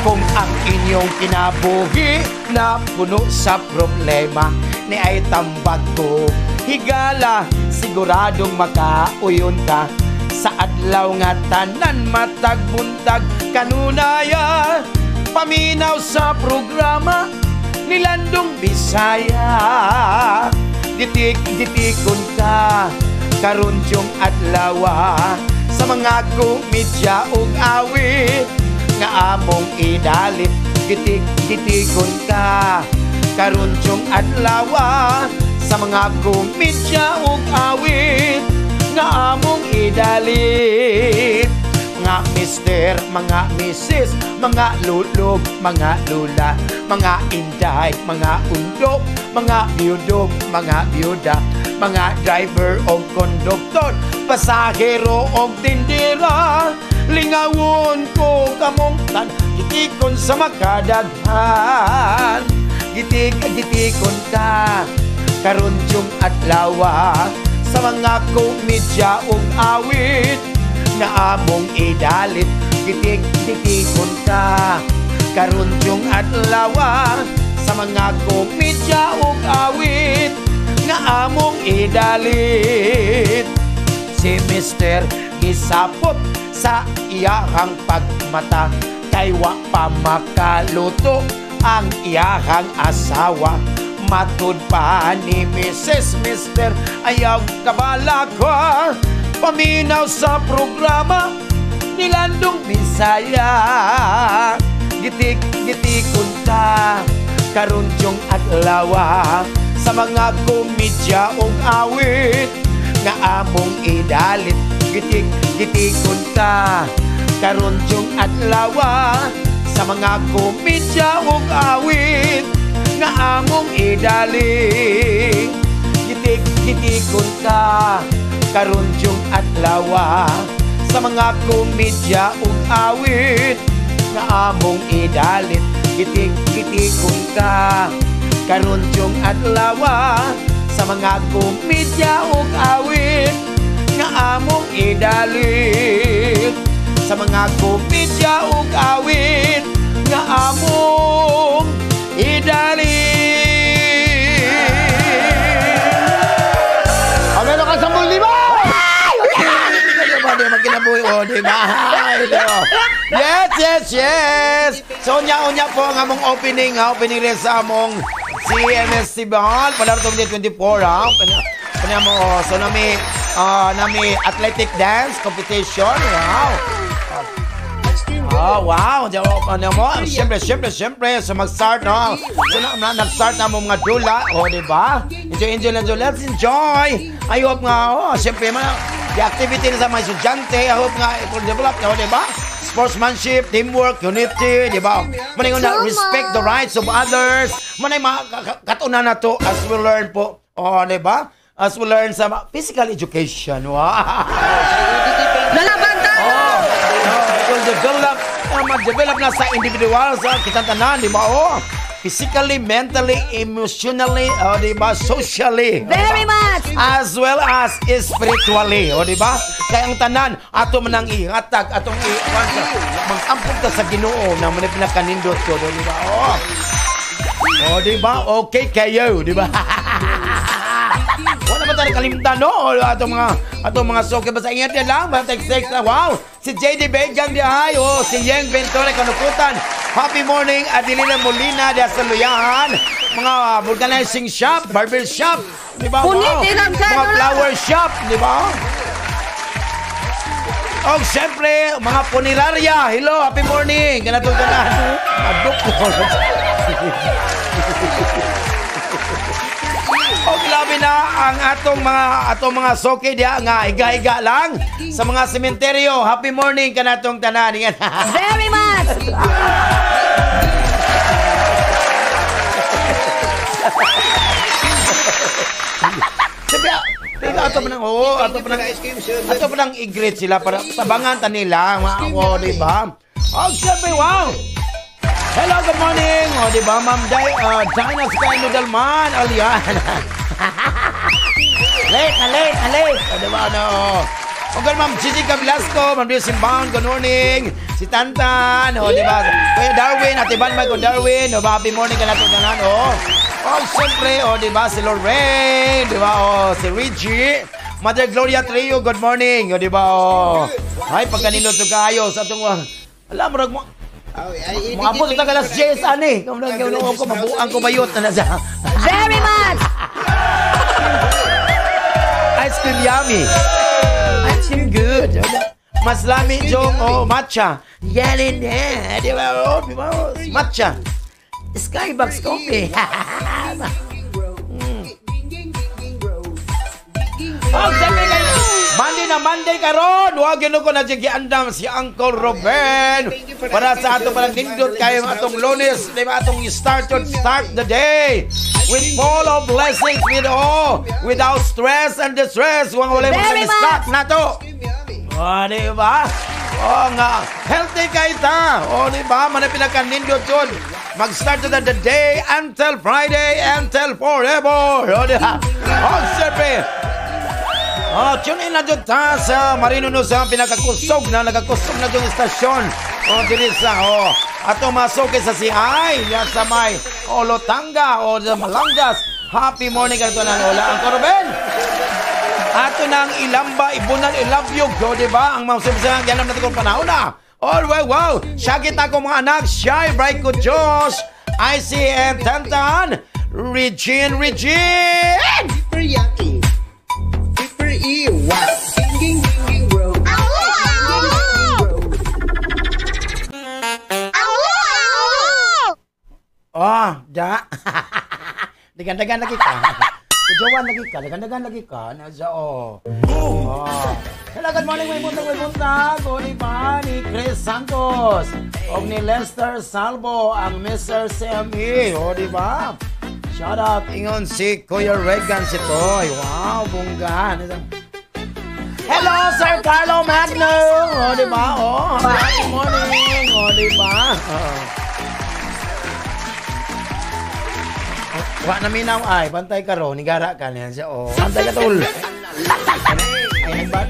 Kung ang inyong kinabuhi na puno sa problema, ni ay tambag ko higala, siguradong makauyon ka. Sa adlaw nga tanan matagbuntag kanunaya, paminaw sa programa ni Landong Bisaya. Ditik-ditikon ka karon yung adlawa, sa mga komedya ug awit nga among idalit. Gitik-gitikon ka karon yung adlawa, sa mga komedya ug awit nga among idalit. Mga mister, mga misis, mga lulog, mga lula, mga inday, mga undok, mga biyudo, mga biyuda, mga driver o konduktor, pasahero o tindera. Lingawon ko kamong tan, gitikon sa makadaghan. Gitik-gitikon ka karon yung adlawa, sa mga komedya ug awit na among idalit. Gitik-gitikon ka karon yung adlawa, sa mga komedya ug awit nga among idalit. Si Mister gisapot sa iyahang pagmata, kay wa pa makaluto ang iyahang asawa. Matud pa ni Mrs. Mister, ayaw kabala ko, paminaw sa programa ni Landong Bisaya. Gitik-gitikon ka Karon yung adlaw sa mga komedya ug awit nga among idalit. Gitik-gitikon ta karon yung adlaw sa mga komedya ug awit nga among idalit. Gitik-gitikon ta karon yung adlaw sa mga komedya ug awit nga among idalit. Gitik-gitikon ka karon yung adlaw sa mga komedya ug awit nga among idalit. Sa mga komedya ug awit nga among idalit. Ah, meron ka 10,000! Di ba magkinabuhi? O, di ba? Yes, yes, yes! So, unya-unya po ang among opening, ha? Opening rin sa among CMSC Bahal. Palaro 2024, ha? Pala mo, oh. So, nami athletic dance competition. Wow! Oh, wow! Ano mo? Siyempre, siyempre, siyempre. So, mag-start, no? So, nag-start na mo mga dula. O, di ba? Enjoy, enjoy, enjoy. Let's enjoy! I hope nga, oh, siyempre, the activity na sa mga estudyante, I hope nga, i-develop, no, di ba? Sportsmanship, teamwork, unity, di ba? Manay nga, respect the rights of others. Manay mga katunan na to as we learn po. O, di ba? As we learn sa physical education. Wow! Lalaban tayo! Oh, it will develop, ma-develop na sa individual, sa kitang tanan, di ba? Oh, physically, mentally, emotionally, oh, di ba? Socially. Very much! As well as spiritually, o, di ba? Kaya ang tanan, ato man ang ihatag, atong iwan sa, mag-ampog ta sa Ginoo na man pinakanindot ko, di ba? Oh. O, di ba? Okay kayo, di ba? Wala ba tayo kalimtan, no? O, atong mga soke. Basta ingat yan lang, basta text, wow! Si JD Begang di ay, oh, si Yeng Ventura Kanukutan. Happy morning, Adelina Molina di sa Luyahan. Mga vulcanizing shop, barber shop, di ba? Wow. Mga flower shop, di ba? O, siyempre, mga punerarya. Hello, happy morning. Ganatong tanan. Adok ko. O, grabe na ang atong mga soke diya nga higa-higa lang sa mga sementeryo. Happy morning kanatong tanan. Very much. Siyempre, ato pa nang, oh, ato pa nang i-greet sila para tabangan ta nila, oh, di ba? Oh, siyempre, wow. Hello, good morning. O, di ba, Ma'am Dinah Sky Noodleman. Alian. Late na, late na, late. O, di ba, ano? O, good, Ma'am Gigi Velasco, Ma'am Rio Simbang, good morning. Si Tantan, o, di ba? Kuya Darwin, Ate Ban Michael Darwin. O, happy morning ka na ito, tanan, o. O, siyempre, o, di ba, si Lorraine, di ba, o, si Richie. Mother Gloria Trio, good morning. O, di ba, o. Ay, pagkanilo ito kayo sa itong, alam, murag mo, maabot ito ka alas 10, ani. Kung ko, mabuang ko bayot na nasa. Very much! Ice cream yummy. Ice cream good. Mas lami yung, oh, matcha. Yan na. Di ba, oh, di ba, oh, matcha. Skybox coffee. Oh, sabi kayo. Monday na Monday karon. Wag yun ko na giandam si Uncle Ruben para sa atong parang nindot kayo atong Lunes, di ba, atong start the day with full of blessings, with all, without stress and distress. Wang wala mo sa stock na to. Oh, di ba? Oh, nga healthy kay ta. Oh, di ba? Man pinakanindot yun. Mag-start to the day until Friday, until forever. Oh, di ba? Oh, siyempre. Oh, tune in na dyan ta sa Marino Nusa, pinakakusog na, nagakusog na dyan istasyon. Oh, dili sa, oh, ato masuki sa CI, yan sa may, oh, Lotanga, oh, sa Malangas. Happy morning ka na Lola. Ang Ruben. Ato nang ilamba, ibunan, ilabyog, oh, di ba? Ang mga sibsa, yan natin kung panahon na. Oh, wow, wow. Syakit ako mga anak, Shy, Bright ko, Josh, ICM, Tantan, Regine, Regine! Super E, wow. Ging, ging, ging, bro. Ah, Da. Dagan-dagan lagi ka. Kujawan lagi ka. Dagan-dagan lagi ka. Nasa, oh. Oh. Hello, good morning. May buntag, may buntag. O, di ba? Ni Chris Santos. O ni Lester Salvo, ang Mr. CME. O, di ba? Shout out, ingon si Kuya Regan si Toy. Wow, bongga. Hello, Sir Carlo Magno. O, di ba? O, happy morning. O, di ba? Oh. Wa na minaw ay, bantay ka ro, nigara ka niyan siya. O, bantay ka tol.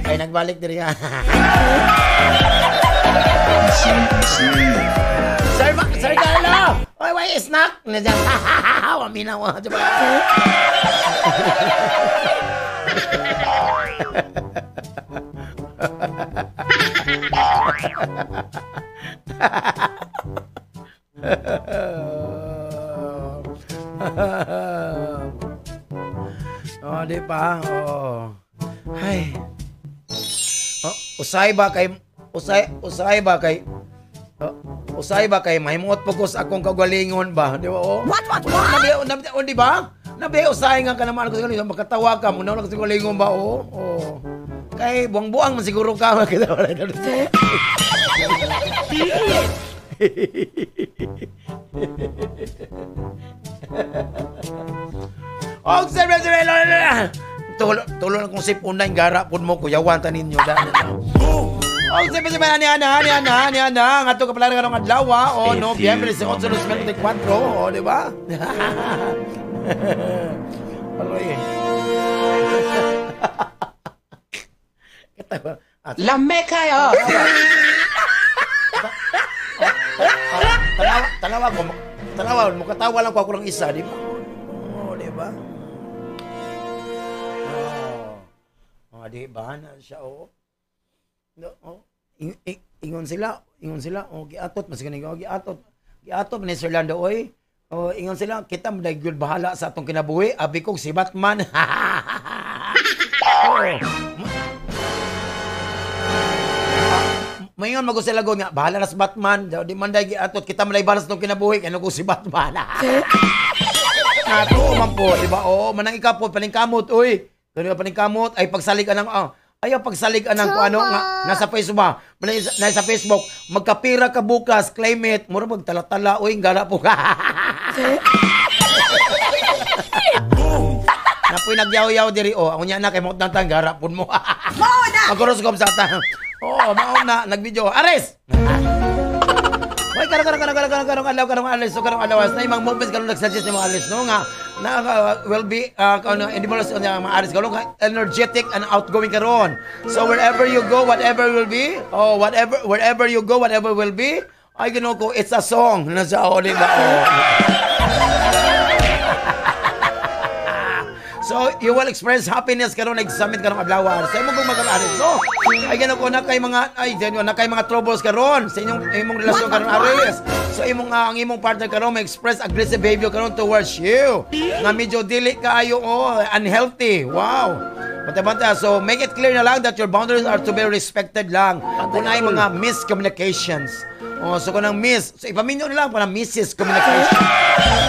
Ay, nagbalik diri ka. Sir, Sir Carlo! Oy, why snack? Wa minaw. Di ba? Oh, di ba? Oh. Ay. Oh, usay ba kay mahimuot pugos akong kagalingon ba? Di ba? Oh. What? Di ba? Nabi usay nga ka naman ako sa galingon, makatawa ka mo na sa galingon ba? Oh. Oh. Kay buang-buang man siguro ka. Og sir, tulo na kong sip unay gara pud mo kuyawan ta ninyo da. Og sir, ani ana ani ana ani ana ngadto ka pala karong adlaw o Nobyembre 18, 2024, o di ba? Aroy. Lame kayo. Tanawa ko, tanawa mo katawa lang ko ako ng isa, di ba? Oh, di ba? Oh, di ba na siya, oh. No, oh. Ingon sila, oh, giatot mas ganing, oh, giatot. Giatot ni Sir Lando, oy. Oh, ingon sila, kita mo dahil bahala sa atong kinabuhi, abi kog si Batman. Oh. Mayon mago sila nga, bahala na si Batman. Di man dahil giatot, kita man bahala sa itong kinabuhi, kaya ko si Batman. Nato man po, di ba? Oo, manang ikaw po, paningkamot, uy. Kaya paningkamot, ay pagsalig anang, ayaw pagsalig anang kung ano, nga, nasa Facebook ba? Nasa Facebook, magkapira ka bukas, claim it. Mura magtala-tala, uy, gala po ka. Napoy nagyaw-yaw diri, oh. Ang unya na, kay maot na tang, garapon mo. Mag-horoscope sa ta. Oo, mauna, nag-video. Aris! Hoy, karong adlaw, karong Aris, so karong adlaw, na imang movements karong nagsuggest ni mga Aris, no, nga, na will be, individuals, mga Aris, karong energetic and outgoing karon. So, wherever you go, whatever will be, oh, whatever, wherever you go, whatever will be, ay, ginoo ko, it's a song. Nasa, oh, di ba? Oh. So, you will experience happiness karon nag-summit karong adlaw. Sa imong kung mag-aris, no? Ay gano ko na kay mga ay na kay mga troubles karon sa inyong imong relasyon karon Aries. So imong ang imong partner karon may express aggressive behavior karon towards you. Nga medyo dili kaayo, oh, unhealthy. Wow. Banta-banta. So make it clear na lang that your boundaries are to be respected lang. Kung ay mga miscommunications. Oh, so kung ang miss, so ipaminyo na lang para misses communication.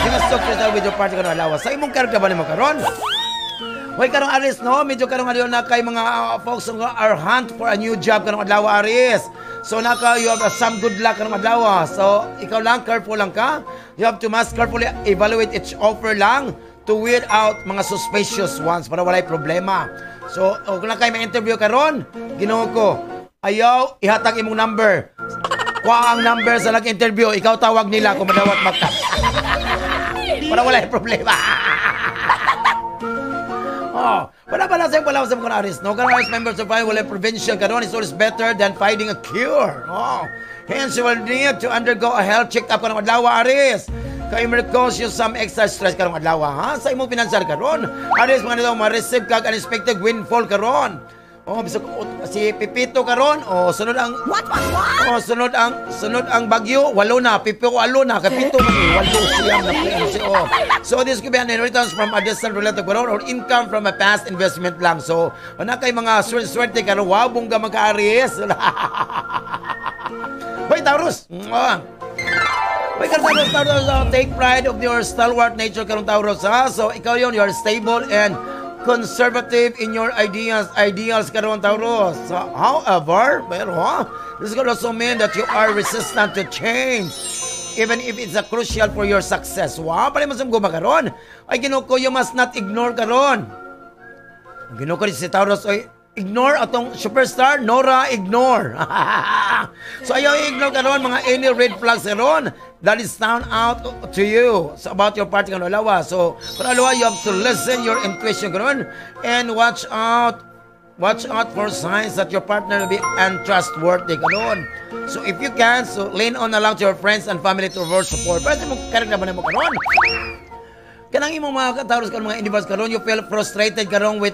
You must talk to with your partner karon adlaw. Sa imong karga ba nimo karon? Hoy, karong Aries, no? Medyo karong adlaw na kay mga folks who are hunt for a new job karong adlaw, Aries. So naka, you have some good luck karong adlaw. So ikaw lang, careful lang ka. You have to must carefully evaluate each offer lang to weed out mga suspicious ones para walay problema. So kung lang kayo may interview karon, Ginoo ko, ayaw ihatag imong number. Kuha ang number sa nag-interview, ikaw tawag nila kung madawat magka. Para walay problema. Oh, wala ba lang sa'yo, wala sa mga Aries, no? Karong Aries members of wala prevention karon is always better than finding a cure. Oh, hence you will need to undergo a health check-up karong adlaw, Aries. Kay may cause you some extra stress karong adlaw, ha? Sa imong financial karon, Aries, mga nito, ma-receive kag unexpected windfall karon. Oh, bisag si Pipito karon, oh, sunod ang What? Oh, sunod ang bagyo, walo na, Pipito walo na, kay pito man walo siyam na po si oh. So this could be an inheritance from a distant relative karon or income from a past investment lang. So, ana kay mga swerte karon, wow, bongga mga Aries. Hoy, Taurus. May karon, Taurus, take pride of your stalwart nature karon, Taurus, ha. So ikaw yon, you are stable and conservative in your ideas, ideals karon, Taurus. So, however, pero ha, this could also mean that you are resistant to change even if it's a crucial for your success. Wow, pala mo sa guma karon. Ay, Ginoo ko, you must not ignore karon. Ginoo ko si Taurus, ay, ignore atong superstar Nora, ignore. So ayaw ignore karon mga any red flags karon that is sound out to you, so about your party karon adlaw. So pero adlaw, you have to listen your intuition karon and watch out for signs that your partner will be untrustworthy karon. So if you can, so lean on na lang to your friends and family to for support. Pero mo karon na ba mo karon? Kanang imong mga Taurus karon, mga individuals karon, you feel frustrated karon with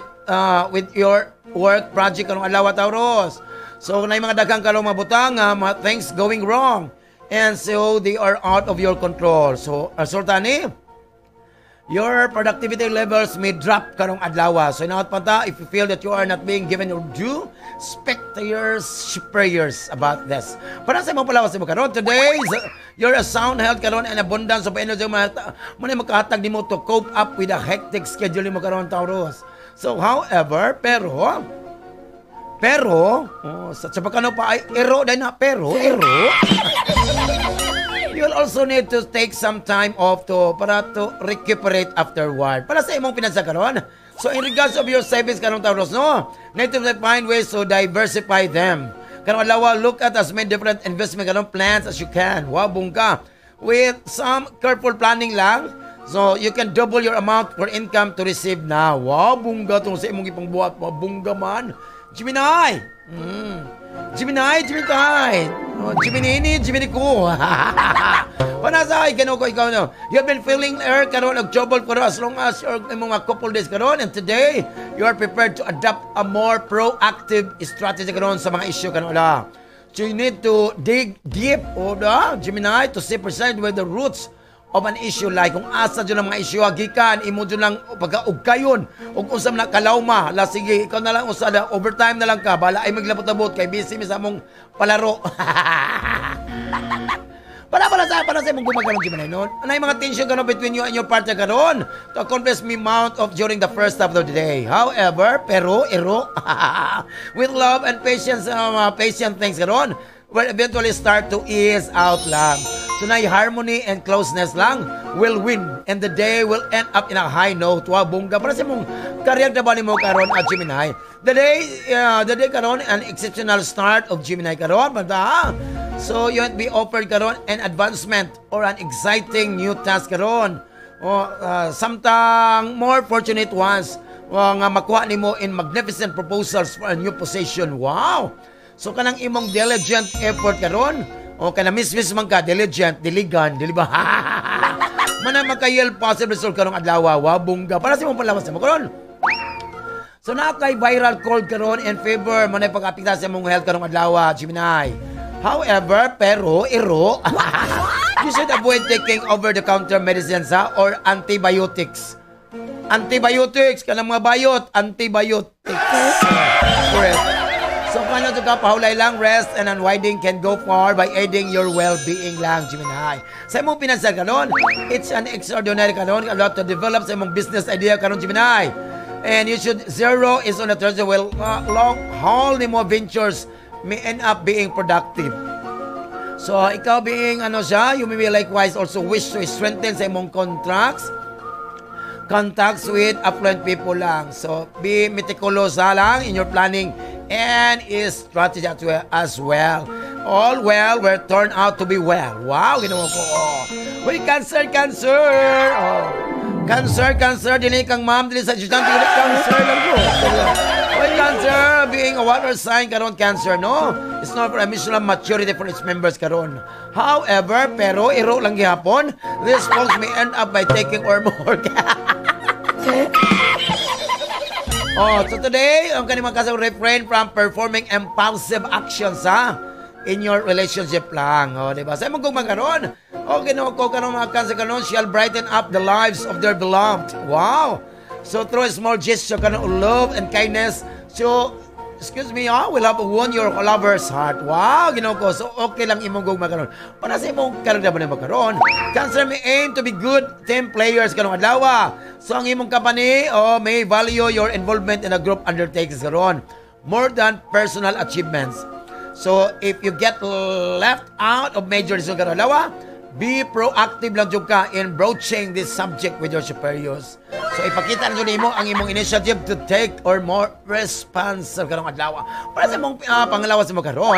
your work project karong adlaw, Taurus. So na mga daghang karon mga butang, mga things going wrong. And so they are out of your control. So resulta ni, your productivity levels may drop karong adlaw. So inaot pa ta, if you feel that you are not being given your due, speak to your superiors about this. Para sa imong palawas mo karon today, you're a sound health karon and abundance of energy mo na makahatag nimo to cope up with a hectic schedule nimo karon, Taurus. So however, pero oh, sa pagkano pa ay ero dahil na pero ero, you'll also need to take some time off to para to recuperate afterward. Para sa imong pinansa karon. So in regards of your savings karon, Taurus, no, need to find ways to diversify them. Karon adlaw, look at as many different investment karon plans as you can. Wow, bungka. With some careful planning lang, so you can double your amount for income to receive now. Wow, bungga tong sa imong ipangbuhat mo. Bungga man. Gemini. Gemini, Gemini. Oh, Gemini, Gemini ko. Panasa ay gano ko ikaw no. You have been feeling air karon og trouble for as long as your imong mga couple days karon, and today you are prepared to adopt a more proactive strategy karon sa mga issue karon la. So you need to dig deep o da Gemini to see precisely where the roots of an issue like kung asa dyan ang mga issue gikan imo dyan lang pagkaugkayon ug unsa man na kalawma la. Sige, ikaw na lang usa da, overtime na lang ka bala ay maglabot-abot kay busy mi sa among palaro. Para sa imong gumagano, Gemini, no? Ano yung mga tension karon between you and your partner karon to accomplish me mount of during the first half of the day. However, pero ero, with love and patience, patient things karon will eventually start to ease out lang. So na harmony and closeness lang will win and the day will end up in a high note. Wow, bongga. Para sa imong career na ba nimo karon at Gemini? The day karon, an exceptional start of Gemini karon, banda. So you will be offered karon an advancement or an exciting new task karon. O samtang more fortunate ones o, nga makuha nimo in magnificent proposals for a new position. Wow! So kanang imong diligent effort karon o kana mismis man ka diligent, diligan, dili ba? Mana maka-yield possible result karong adlaw. Wow, bongga. Para sa imong palawas mo karon. So naa kay viral cold karon and fever man ay pag-apekta sa imong health karong adlaw, Gemini. However, pero ero, you should avoid taking over-the-counter medicines ha, or antibiotics. Antibiotics, kanang mga bayot, antibiotics. Correct. So kung ano ka, pahulay lang, rest and unwinding can go far by aiding your well-being lang, Gemini. Sa imong pinansyal karon, it's an extraordinary karon a lot to develop sa imong business idea karon, Gemini. And you should zero is on the treasure well long haul nimo ventures may end up being productive. So ikaw being ano siya, you may be likewise also wish to strengthen sa imong contracts contacts with affluent people lang. So be meticulous ha lang in your planning and is strategy as well. All well will turn out to be well. Wow, ginawa ko. Oh. Uy, Cancer, Cancer. Oh. Cancer, Cancer, dili kang ma'am, dili sa estudyante, dili Cancer lang ko. Uy, Cancer, being a water sign karon, Cancer, no? It's not for emotional maturity for its members karon. However, pero iro lang gihapon, these folks may end up by taking or more. Oh, so today, ang kanimang kasang refrain from performing impulsive actions ha in your relationship lang. Oh, di ba? Sa imong gugma karon, oh, Ginoo ko karon mga Cancer karon shall brighten up the lives of their beloved. Wow. So through a small gesture karon of love and kindness, so excuse me, will have won your lover's heart. Wow, Ginoo ko. So okay lang imong gugma karon. Para sa imong karon ba karon? Cancer may aim to be good team players karong adlaw. So ang imong company may value your involvement in a group undertakings karon more than personal achievements. So if you get left out of major decision karon adlaw, be proactive lang jud ka in broaching this subject with your superiors. So ipakita na jud nimo ang imong initiative to take or more responsible karong adlaw. Para sa imong pangalawa sa mo karon,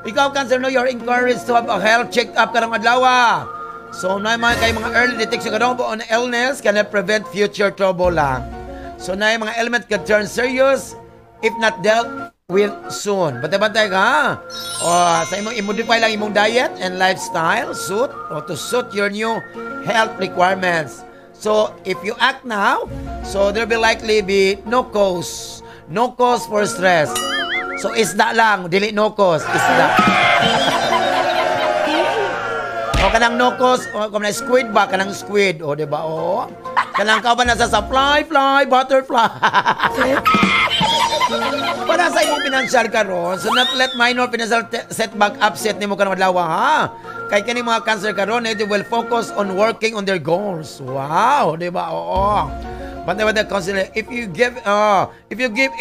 ikaw Cancer, no, you're encouraged to have a health check-up karong adlaw. So na mga kay mga early detection karon on illness can prevent future trouble lang. So na mga ailment can turn serious if not dealt with soon. Bantay-bantay ka, ha? O, sa imong i-modify lang imong diet and lifestyle suit o to suit your new health requirements. So, if you act now, so there will likely be no cause. No cause for stress. So, isda lang. Dili no cause. Isda. O, kanang no cause, o, kung na squid ba? Kanang squid. O, diba? O, kanang ka ba nasa sa fly, fly, butterfly. Para sa imong financial karon, so not let minor financial setback upset nimo karong adlaw, ha? Kay kani mga Cancer karon, they will focus on working on their goals. Wow, di ba? Oo. Bantay-bantay consider if you give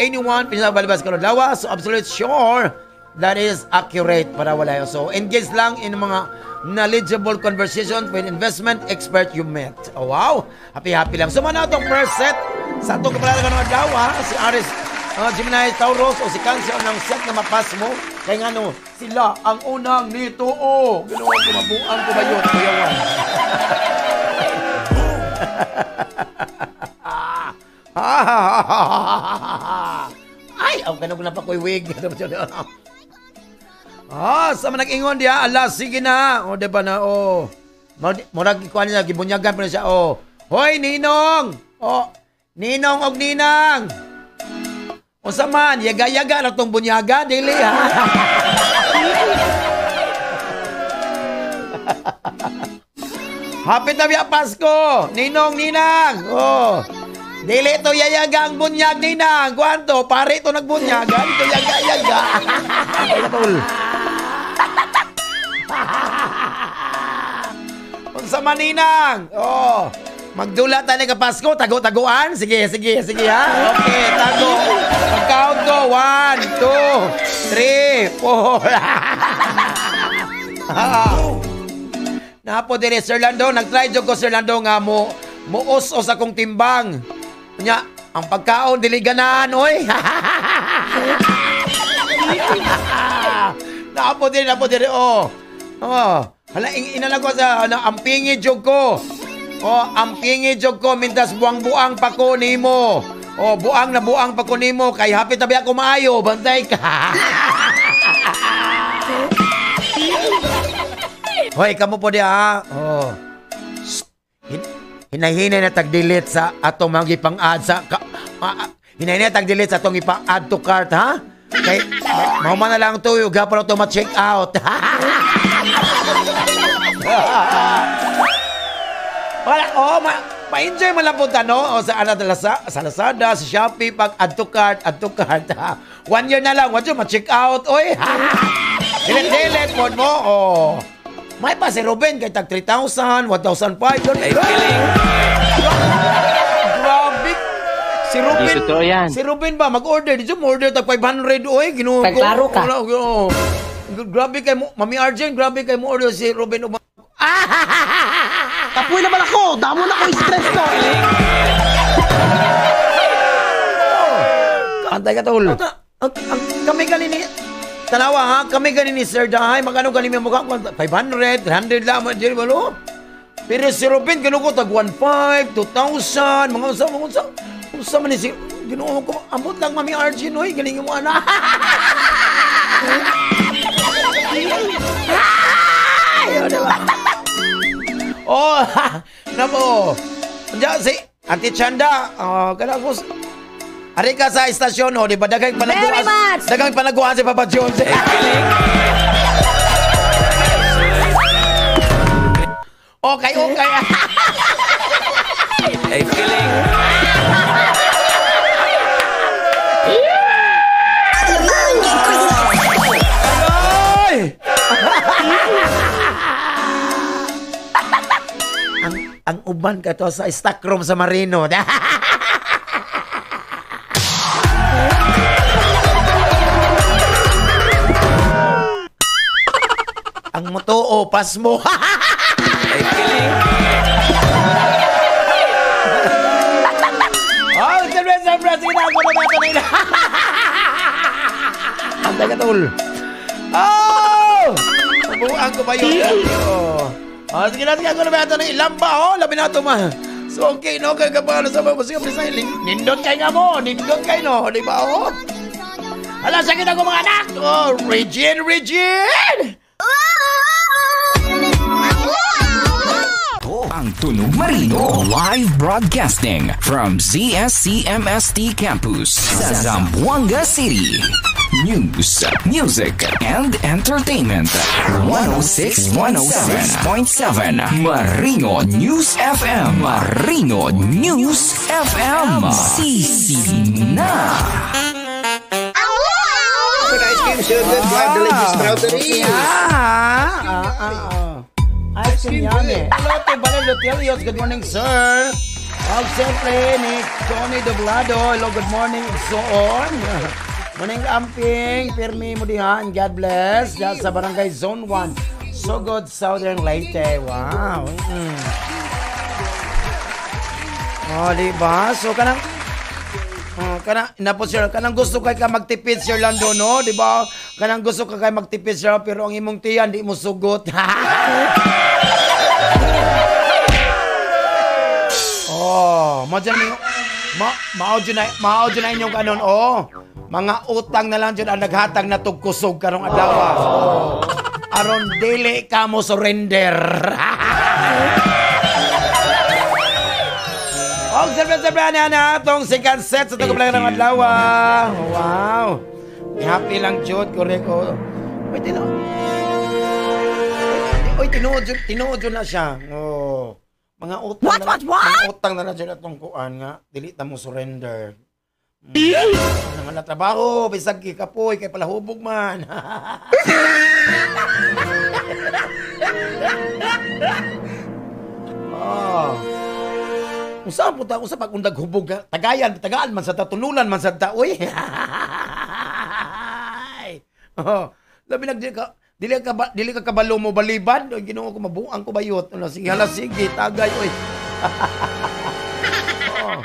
anyone financial balibas karon adlaw, so absolute sure that is accurate para wala. So engage lang in mga knowledgeable conversation with investment expert you met. Oh, wow. Happy-happy lang. So man atong first set sa atong kapalaran karong adlaw, si Aries, Gemini, Taurus o si Cancer ng set na mapas mo. Kaya nga no, sila ang unang nito. Oh, ginawa ko, mabuang ko ba yun? Kuyawan. Ay, ang kanog na pa ko'y wig. Sa mga nag-ingon diya, ala, sige na. O, diba na, o. Murag, ikuha niya, gibunyagan pa na siya, o. Hoy, Ninong! O, Ninong og Ninang! Unsa man, yaga-yaga na tong bunyaga, dili ha. Happy na biya Pasko, Ninong Ninang. Oh. Dili to yayaga ang bunyag Ninang. Kuanto, pare to nagbunyag, dito yaga-yaga. Ay, unsa man Ninang? Oh. Magdula tayo ka Pasko, tago-taguan. Sige, sige, sige ha. Okay, tago. Pag-count ko, 1, 2, 3, 4. Napo dire Sir Lando, nag-try jud ko Sir Lando nga mo muos-os akong timbang. Nya, ang pagkaon dili ganahan oy. Napo dire oh. Oh, hala inala ko sa ano, ang pingi jud ko. Oh, ang pingi jud ko mintas buang-buang pa ko nimo. Oh, buang na buang pa ko nimo kay hapit na biya ko maayo, bantay ka. Hoy, kamo po diha. Oh. Hinahinay na tag-delete sa atong mga ipang-add sa hinahinay tag-delete sa atong ipa-add to cart, ha? Kay mahuman na lang to, gapon to ma-check out. Wala, oh, ma-enjoy mo lang po no? O, sa, ano, sa Lazada, sa Shopee, pag add to cart, ha? 1 year na lang, 1 year, ma-check out, oy. Delete, delete, mo, oh. May pa si Ruben, kay tag 3,000, 1,500. Ay, feeling. Grabe. Si Ruben, si Ruben ba, mag-order, dito mo-order tag 500, oy. Ginoo ko. Tagklaro ka. Oh. Grabe kay mo, Mami Arjen, grabe kay mo order si Ruben. Kapoy naman ako! Damo na ko stress ko! Antay ka, tol. Kami ganini, tanawa ha, kami ganini Sir Dahay, magkano ganini mukha ko? 500, 300 lang, walo. Pero si Ruben, gano'n ko, tag 1,500, 2,000, mga unsa, mga unsa. Unsa man ni si, ginoo ko, ambot lang Mami Arjen, oy, galing mo anak. Ay, diba? Oh, namo. Diyan si Auntie Chanda, kana ko. Ari ka sa istasyon, oh, di ba daghang panaguan. Daghang panaguan si Papa Jones. Okay, okay. Hey, feeling. uban ka to sa stock room sa Marino. Ang mutuo, pas mo. Oh, siyempre, siyempre, sige na, ako na natin na. Ang tagatol. Oh! Buang ko ba yun? Oh. Oh, sige na, sige, ako na natin na ilamba, oh. Labi na ito, ma. So, okay, no? Kaya kapalo sa mga musika, please, nindot kayo nga mo. Nindot kayo, no? Di ba, oh? Hala, sakit ako mga anak! Oh, Regine, Regine! Ang Tunog Marino live broadcasting from ZSCMST Campus sa Zamboanga City. News, music, and entertainment. 106.7 Marino News FM. Marino News FM. Sisi na. Ice cream, sugar, delicious strawberry. Ice cream yummy. Hello to Balay Lutelios. Good morning, sir. Og siyempre ni Tony Doblado. Hello, good morning. So on. Morning, amping. Pirmi mo dihan. God bless. Diyan sa Barangay Zone 1. Sogod, Southern Leyte. Wow. Mm. Oh, diba? So, kanang oh, kana napo sir, kanang gusto kay ka magtipid sir Lando, no, di ba? Kanang gusto ka kay magtipid sir, pero ang imong tiyan di mo sugot. Oh, mo dyan mao dyan na inyong kanon, oh. Mga utang na lang dyan ang naghatag na tugkusog karong adlaw. Oh. Aron dili ka mo surrender. Og siyempre, siyempre, ana, atong second set sa tagublang ng adlaw. Wow. Happy lang, Jud. Correct. Oh. Uy, tinuod na siya. Oh. Mga utang what, na, what? Mga utang na lang dyan atong kuan nga. Dili ta mo surrender. Nga na trabaho, bisag kikapoy, kay palahubog man. Oh. Unsa po ta, unsa pag undag hubog tagayan, tagaan man sa ta, tunulan man sa ta, uy. Oh, labi nag dili ka kabalo mo balibad, oy Ginoo ko mabuang ko bayot. Ano sige, hala sige, tagay oy. Oh.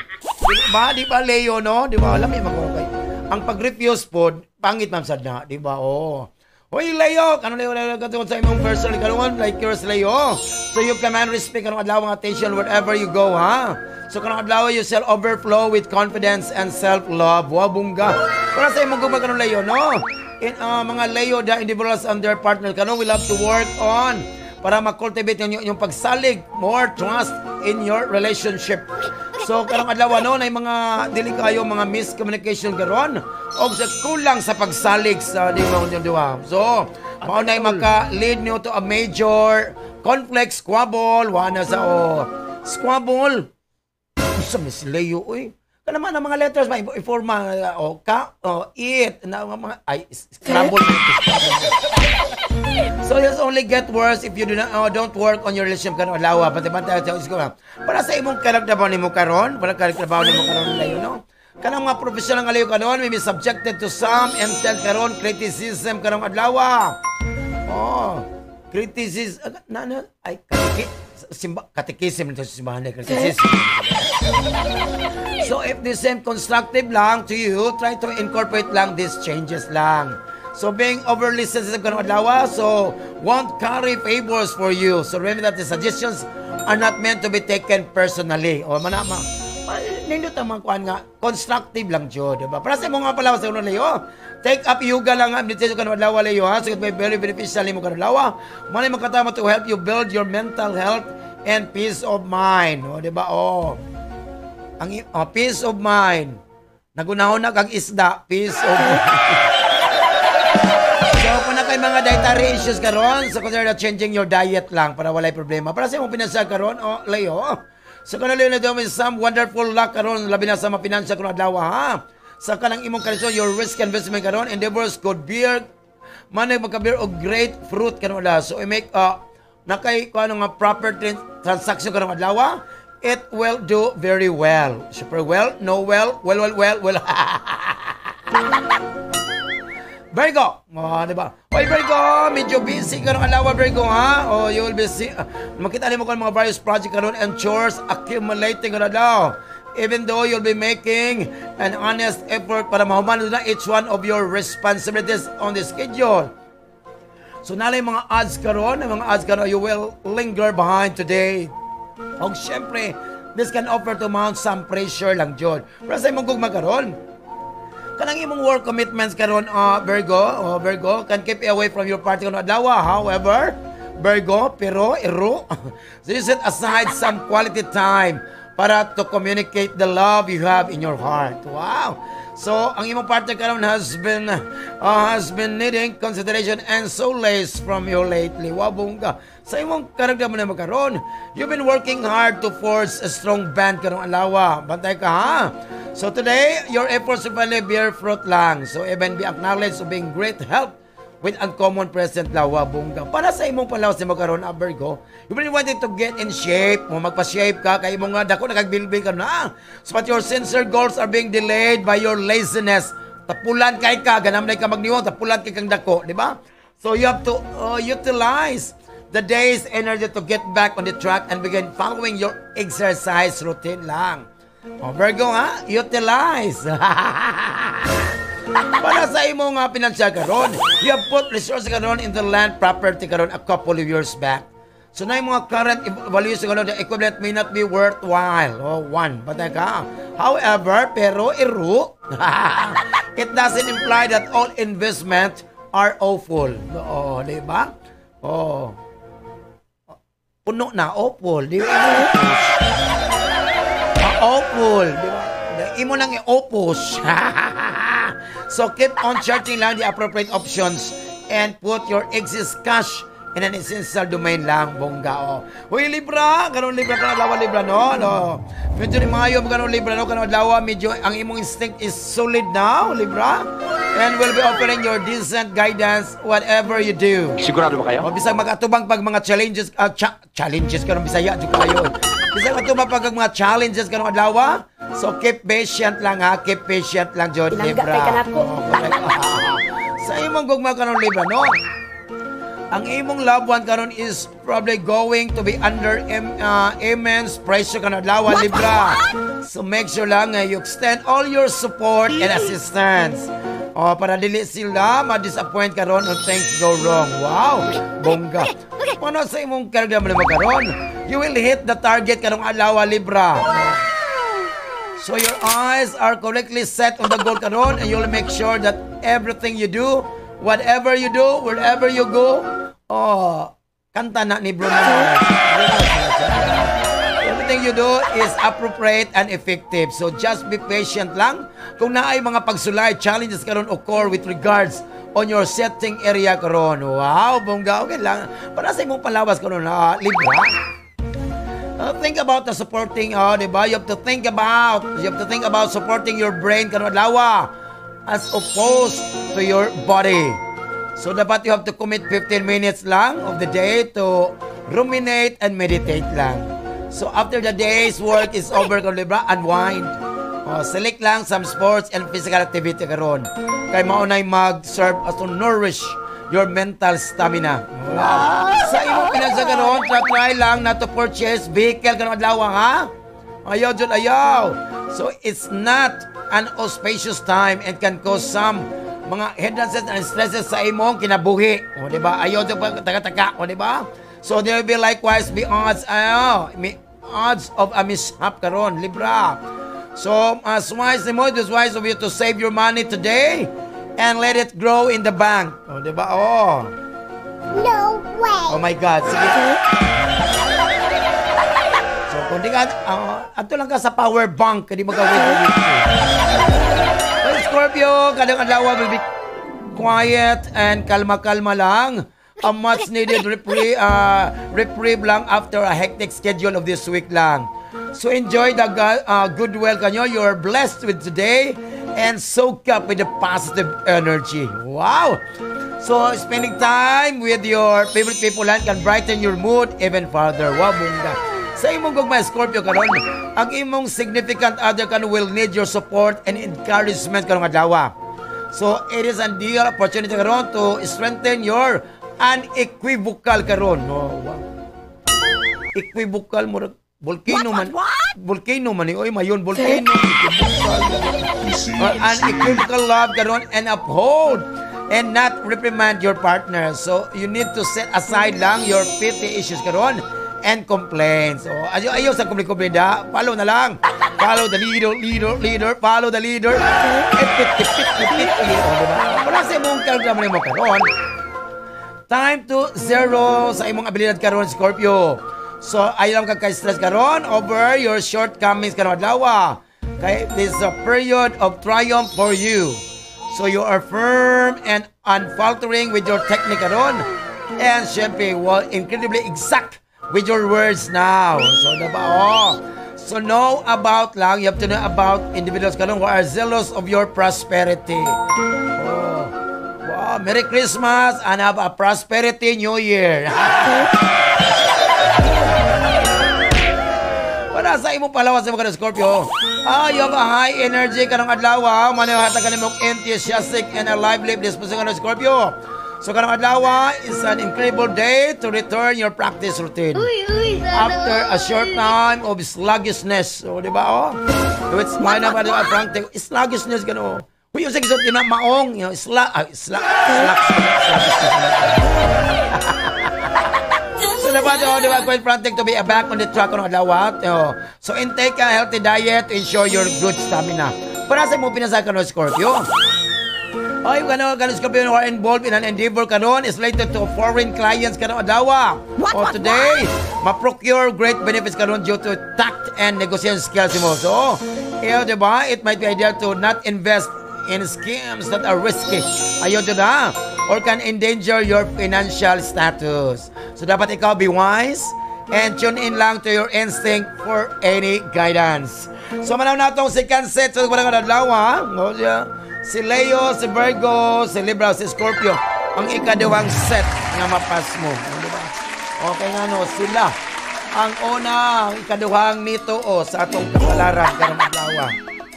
Di ba Leo, no? Di ba alam mo kay ang pag-refuse pod, pangit man sad na, di ba? Oh. Hoy Leo, kano Leo Leo katungod sa imong personal karon like yours Leo. So you command respect kanong adlaw ang attention wherever you go, ha? So kanong adlaw you shall overflow with confidence and self-love. Wa bungga. Para sa imong gugma kanong Leo, no? In mga Leo the individuals and their partner kanon we love to work on para ma-cultivate yung pagsalig, more trust in your relationship. So karong adlaw no, nay mga dili kayo mga miscommunication karon og sa kulang sa pagsalig sa di mo duha. So mao nay maka-lead niyo to a major conflict, squabble, wa na sa oh. Squabble. Sa Miss Leo oy. Kana man ang mga letters ma i-forma o ka o it na mga ay scramble. So just only get worse if you do not don't work on your relationship karon adlaw. Pati-pati sa isko. Para sa imong karakter nimo karon, para karakter nimo karon layo no. Kanang mga professional nga layo karon may be subjected to some intense karon criticism karong adlaw. Oh, criticism na ay katikism sa simbahan na criticism. So if the same constructive lang to you, try to incorporate lang these changes lang. So being overly sensitive karong adlaw, so won't carry favors for you. So remember that the suggestions are not meant to be taken personally. O manama, nindot ang mga kuan nga constructive lang jud, diba? Para sa imong nga pala sa unang Leo, take up yoga lang ang meditation karong adlaw Leo, ha? So it may very beneficial nimo karong adlaw. Manay makatama to help you build your mental health and peace of mind. O diba? O ang peace of mind. Nagunahon na kag isda, peace of mind. So, kung na kay mga dietary issues karon, so consider changing your diet lang para walay problema. Para sa imong pinansyal karon, oh, Leo. So, kung Leo na daw may some wonderful luck karon, labi na sa mga pinansyal karon adlaw, ha? Sa kanang imong karon, your risk investment karon, endeavors could bear, manay magka-bear og great fruit karon adlaw. So, i make Na kay kung ano nga proper transaction karong adlaw, it will do very well. Super well, no well, well, well, well, well. Virgo, oh, di ba? Oy, Virgo, medyo busy karong adlaw, Virgo, ha? Oh, you will be see, makita nimo kung mga various project karon and chores accumulating karon adlaw. Even though you'll be making an honest effort para mahuman na each one of your responsibilities on the schedule. So nalay mga odds karon, you will linger behind today. Og syempre, this can offer to mount some pressure lang jud. Pero sa imong gugma karon, kanang imong work commitments karon, Virgo, oh, Virgo, can keep you away from your party karon adlaw. However, Virgo, pero iro, so you set aside some quality time para to communicate the love you have in your heart. Wow. So, ang imong partner karon has been needing consideration and solace from you lately. Wow, bongga. Sa imong karakter mo na karon, you've been working hard to forge a strong bond karong adlaw. Bantay ka, ha? So today, your efforts will finally bear fruit lang. So even be acknowledged of being great help with uncommon present lawa, bongga. Para sa imong palawas ni karon, Virgo, you really wanted to get in shape, mo magpa-shape ka kay imong nga dako na kag bilbil ka na. So but your sincere goals are being delayed by your laziness. Tapulan kay ka, ganam na ka magniwang, tapulan kay kang dako, di ba? So you have to utilize the day's energy to get back on the track and begin following your exercise routine lang. Oh, Virgo ha, utilize. Para sa imong nga pinansyal karon, you have put resources karon in the land property karon a couple of years back. So na yung mga current values karon, the equivalent may not be worthwhile. Oh, one. Bantay ka. However, pero iro, it doesn't imply that all investment are awful. Oo, di ba? Oh. Puno na, awful. Di ba? Ah, awful. Di ba? Imo nang i-opos. So keep on searching lang the appropriate options and put your excess cash in an essential domain lang, bongga, oh. Uy, Libra, karon Libra, karon adlaw, Libra, no? No. Medyo ni maayo karon, Libra, no? Karon adlaw, medyo ang imong instinct is solid now, Libra. And will be offering your decent guidance whatever you do. Sigurado ba kayo? O bisag magatubang pag mga challenges, challenges karon Bisaya jud kayo. Bisag matubang pag ang mga challenges karong adlaw. So keep patient lang ha, keep patient lang jud, Pinangga Libra. kay kanako. Oo, correct. Sa imong gugma karon, Libra, no? Ang imong loved one karon is probably going to be under immense pressure karon adlaw, Libra. So make sure lang nga you extend all your support and assistance. Oh, para dili sila ma-disappoint karon or things go wrong. Wow, bongga. Paano sa imong karga mo karon? You will hit the target karong adlaw, Libra. So your eyes are correctly set on the goal karon and you'll make sure that everything you do, whatever you do, wherever you go, oh, kanta na ni Bruno Mars. Everything you do is appropriate and effective. So just be patient lang. Kung naay mga pagsulay, challenges karon occur with regards on your setting area karon. Wow, bongga. Okay lang. Para sa imong palawas karon na Libra. Think about the supporting, oh, di ba? You have to think about supporting your brain karon adlaw as opposed to your body. So dapat you have to commit 15 minutes lang of the day to ruminate and meditate lang. So after the day's work is over karon, Libra, unwind. Oh, select lang some sports and physical activity karon. Kay mao nay mag-serve as to nourish your mental stamina. Wow. Sa imong pinansa karon, try lang not to purchase vehicle karon adlaw ha. Ayaw jud, ayaw. So it's not an auspicious time and can cause some mga hindrances and stresses sa imong kinabuhi. O, di ba? Ayaw jud taka-taka, o, di ba? So there will be likewise be odds, ayaw, may odds of a mishap karon, Libra. So, as wise nimo, it is wise of you to save your money today and let it grow in the bank. O, di ba? Oh. No way. Oh my God. Sige. So, kung di ka, ato lang ka sa power bank, di magawin. Well, Scorpio, kadang adlaw will be quiet and kalma-kalma lang. A much needed reprieve lang after a hectic schedule of this week lang. So enjoy the goodwill kanyo you're blessed with today and soak up with the positive energy. Wow! So, spending time with your favorite people lang can brighten your mood even further. Wow, bongga. Sa imong gugma, Scorpio, karon, ang imong significant other kan will need your support and encouragement karong adlaw. So, it is an ideal opportunity karon to strengthen your unequivocal karon. No, wow. Equivocal mo volcano man. Volcano man ni oy, mayon volcano. Equivocal. Or unequivocal love karon and uphold and not reprimand your partner. So you need to set aside lang your petty issues karon and complaints. So ayo ayo sa kumli da, follow na lang. Follow the leader, leader, leader, follow the leader. Eh, pit, pit, pit, pit, oh, diba? Wala sa imong kalgaman mo karon. Time to zero sa imong abilidad karon, Scorpio. So ayaw lang ka stress karon over your shortcomings karon adlaw. Kay this is a period of triumph for you. So you are firm and unfaltering with your technique karon. And syempre, well, incredibly exact with your words now. So, diba? Oh. So know about lang, you have to know about individuals karon who are zealous of your prosperity. Oh. Wow, Merry Christmas and have a prosperity New Year. Wala sa imong palawas sa mga Scorpio. Ah, you have a high energy karong adlaw. Manihata ka nimong enthusiastic and a lively disposition karong Scorpio. So karong adlaw is an incredible day to return your practice routine. Uy, uy, sana. After a short time of sluggishness. So, di ba, oh? It's mine na ba, frantic. Sluggishness, gano. Uy, yung sa na maong, you know, sluggishness. So, diba, oh, diba, quite frantic to be back on the track on adlaw. Oh. So, intake a healthy diet to ensure your good stamina. Para sa mo pinasa ka no, Scorpio. Ay, gano, gano, Scorpio, who are involved in an endeavor karon is related to foreign clients karon adlaw. What, Oh, what, today, ma-procure great benefits karon due to tact and negotiation skills mo. So, eh, diba, it might be ideal to not invest in schemes that are risky. Ayun to na. Or can endanger your financial status. So, dapat ikaw be wise and tune in lang to your instinct for any guidance. So, manaw na itong second set sa so, adlaw, ha? No, siya. Si Leo, si Virgo, si Libra, si Scorpio. Ang ikaduhang set nga mapas mo. Diba? Okay nga no, sila ang una, ang ikaduhang nito o sa atong kapalaran karong adlaw.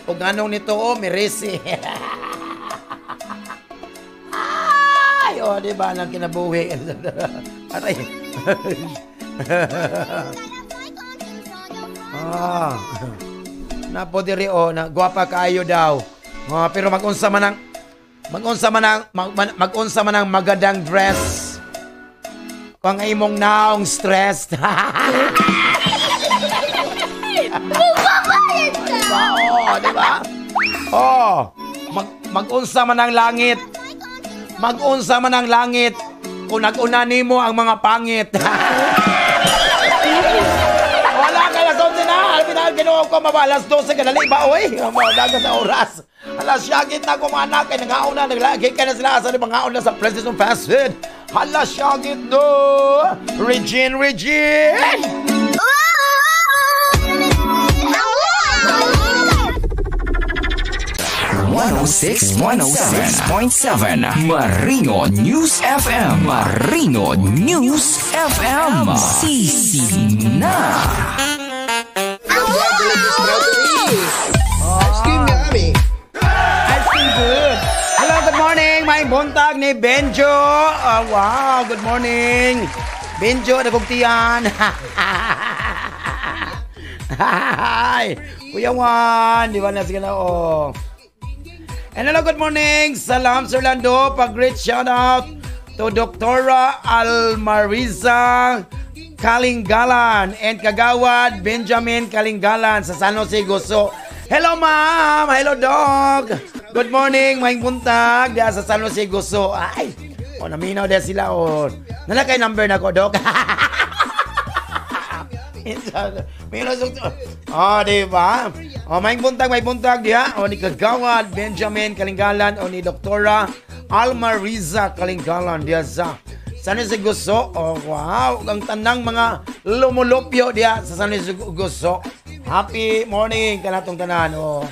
O ganong nito o mirisi. Ay, o di ba nang kinabuhi. Aray. Ah. Napo diri o na gwapa kaayo daw. Oh, pero mag-unsa man ang magandang dress. Kung ang imong naong stressed. Magbabayad ka! Diba? Oh, diba? Oh, mag-unsa man ang langit. Mag-unsa man ang langit kung nag-una nimo ang mga pangit. Wala ka, alas 11 na. Alvin na, Ginoo ko, maba, alas 12 ka, dali ba, oy? Madaga sa oras. Alas, syagit na ko, mga anak, kay nanghaon na, naglagi ka na sila, asa ni mga na sa President of Fast Food. Hala, syagit no. Regine, Regine! 106.7 Marino News FM. Marino News FM. Sisi na. Strawberry. Ice cream yummy. Ice cream good. Hello, good morning. May buntag ni Benjo. Wow, good morning. Benjo, nagugtiyan. Hi. Kuya Juan, di ba na sige na, oh. And hello, good morning. Salam, Sir Lando. Pag-great shout out to Doktora Almariza Kalinggalan and Kagawad Benjamin Kalinggalan sa San Jose Guso. Hello, ma'am. Hello, dog. Good morning, may buntag diya sa San Jose Guso. Ay, oh, naminaw diya sila. Oh. Nalakay number na ko, dog. Oh, di ba? Oh, may buntag diha. O ni Kagawad Benjamin Kalinggalan o ni Doktora Alma Riza Kalinggalan diha sa San Jose Guso. Oh, wow. Ang tanang mga lumulupyo diha sa San Jose Guso. Happy morning kanatong tanan. Oh.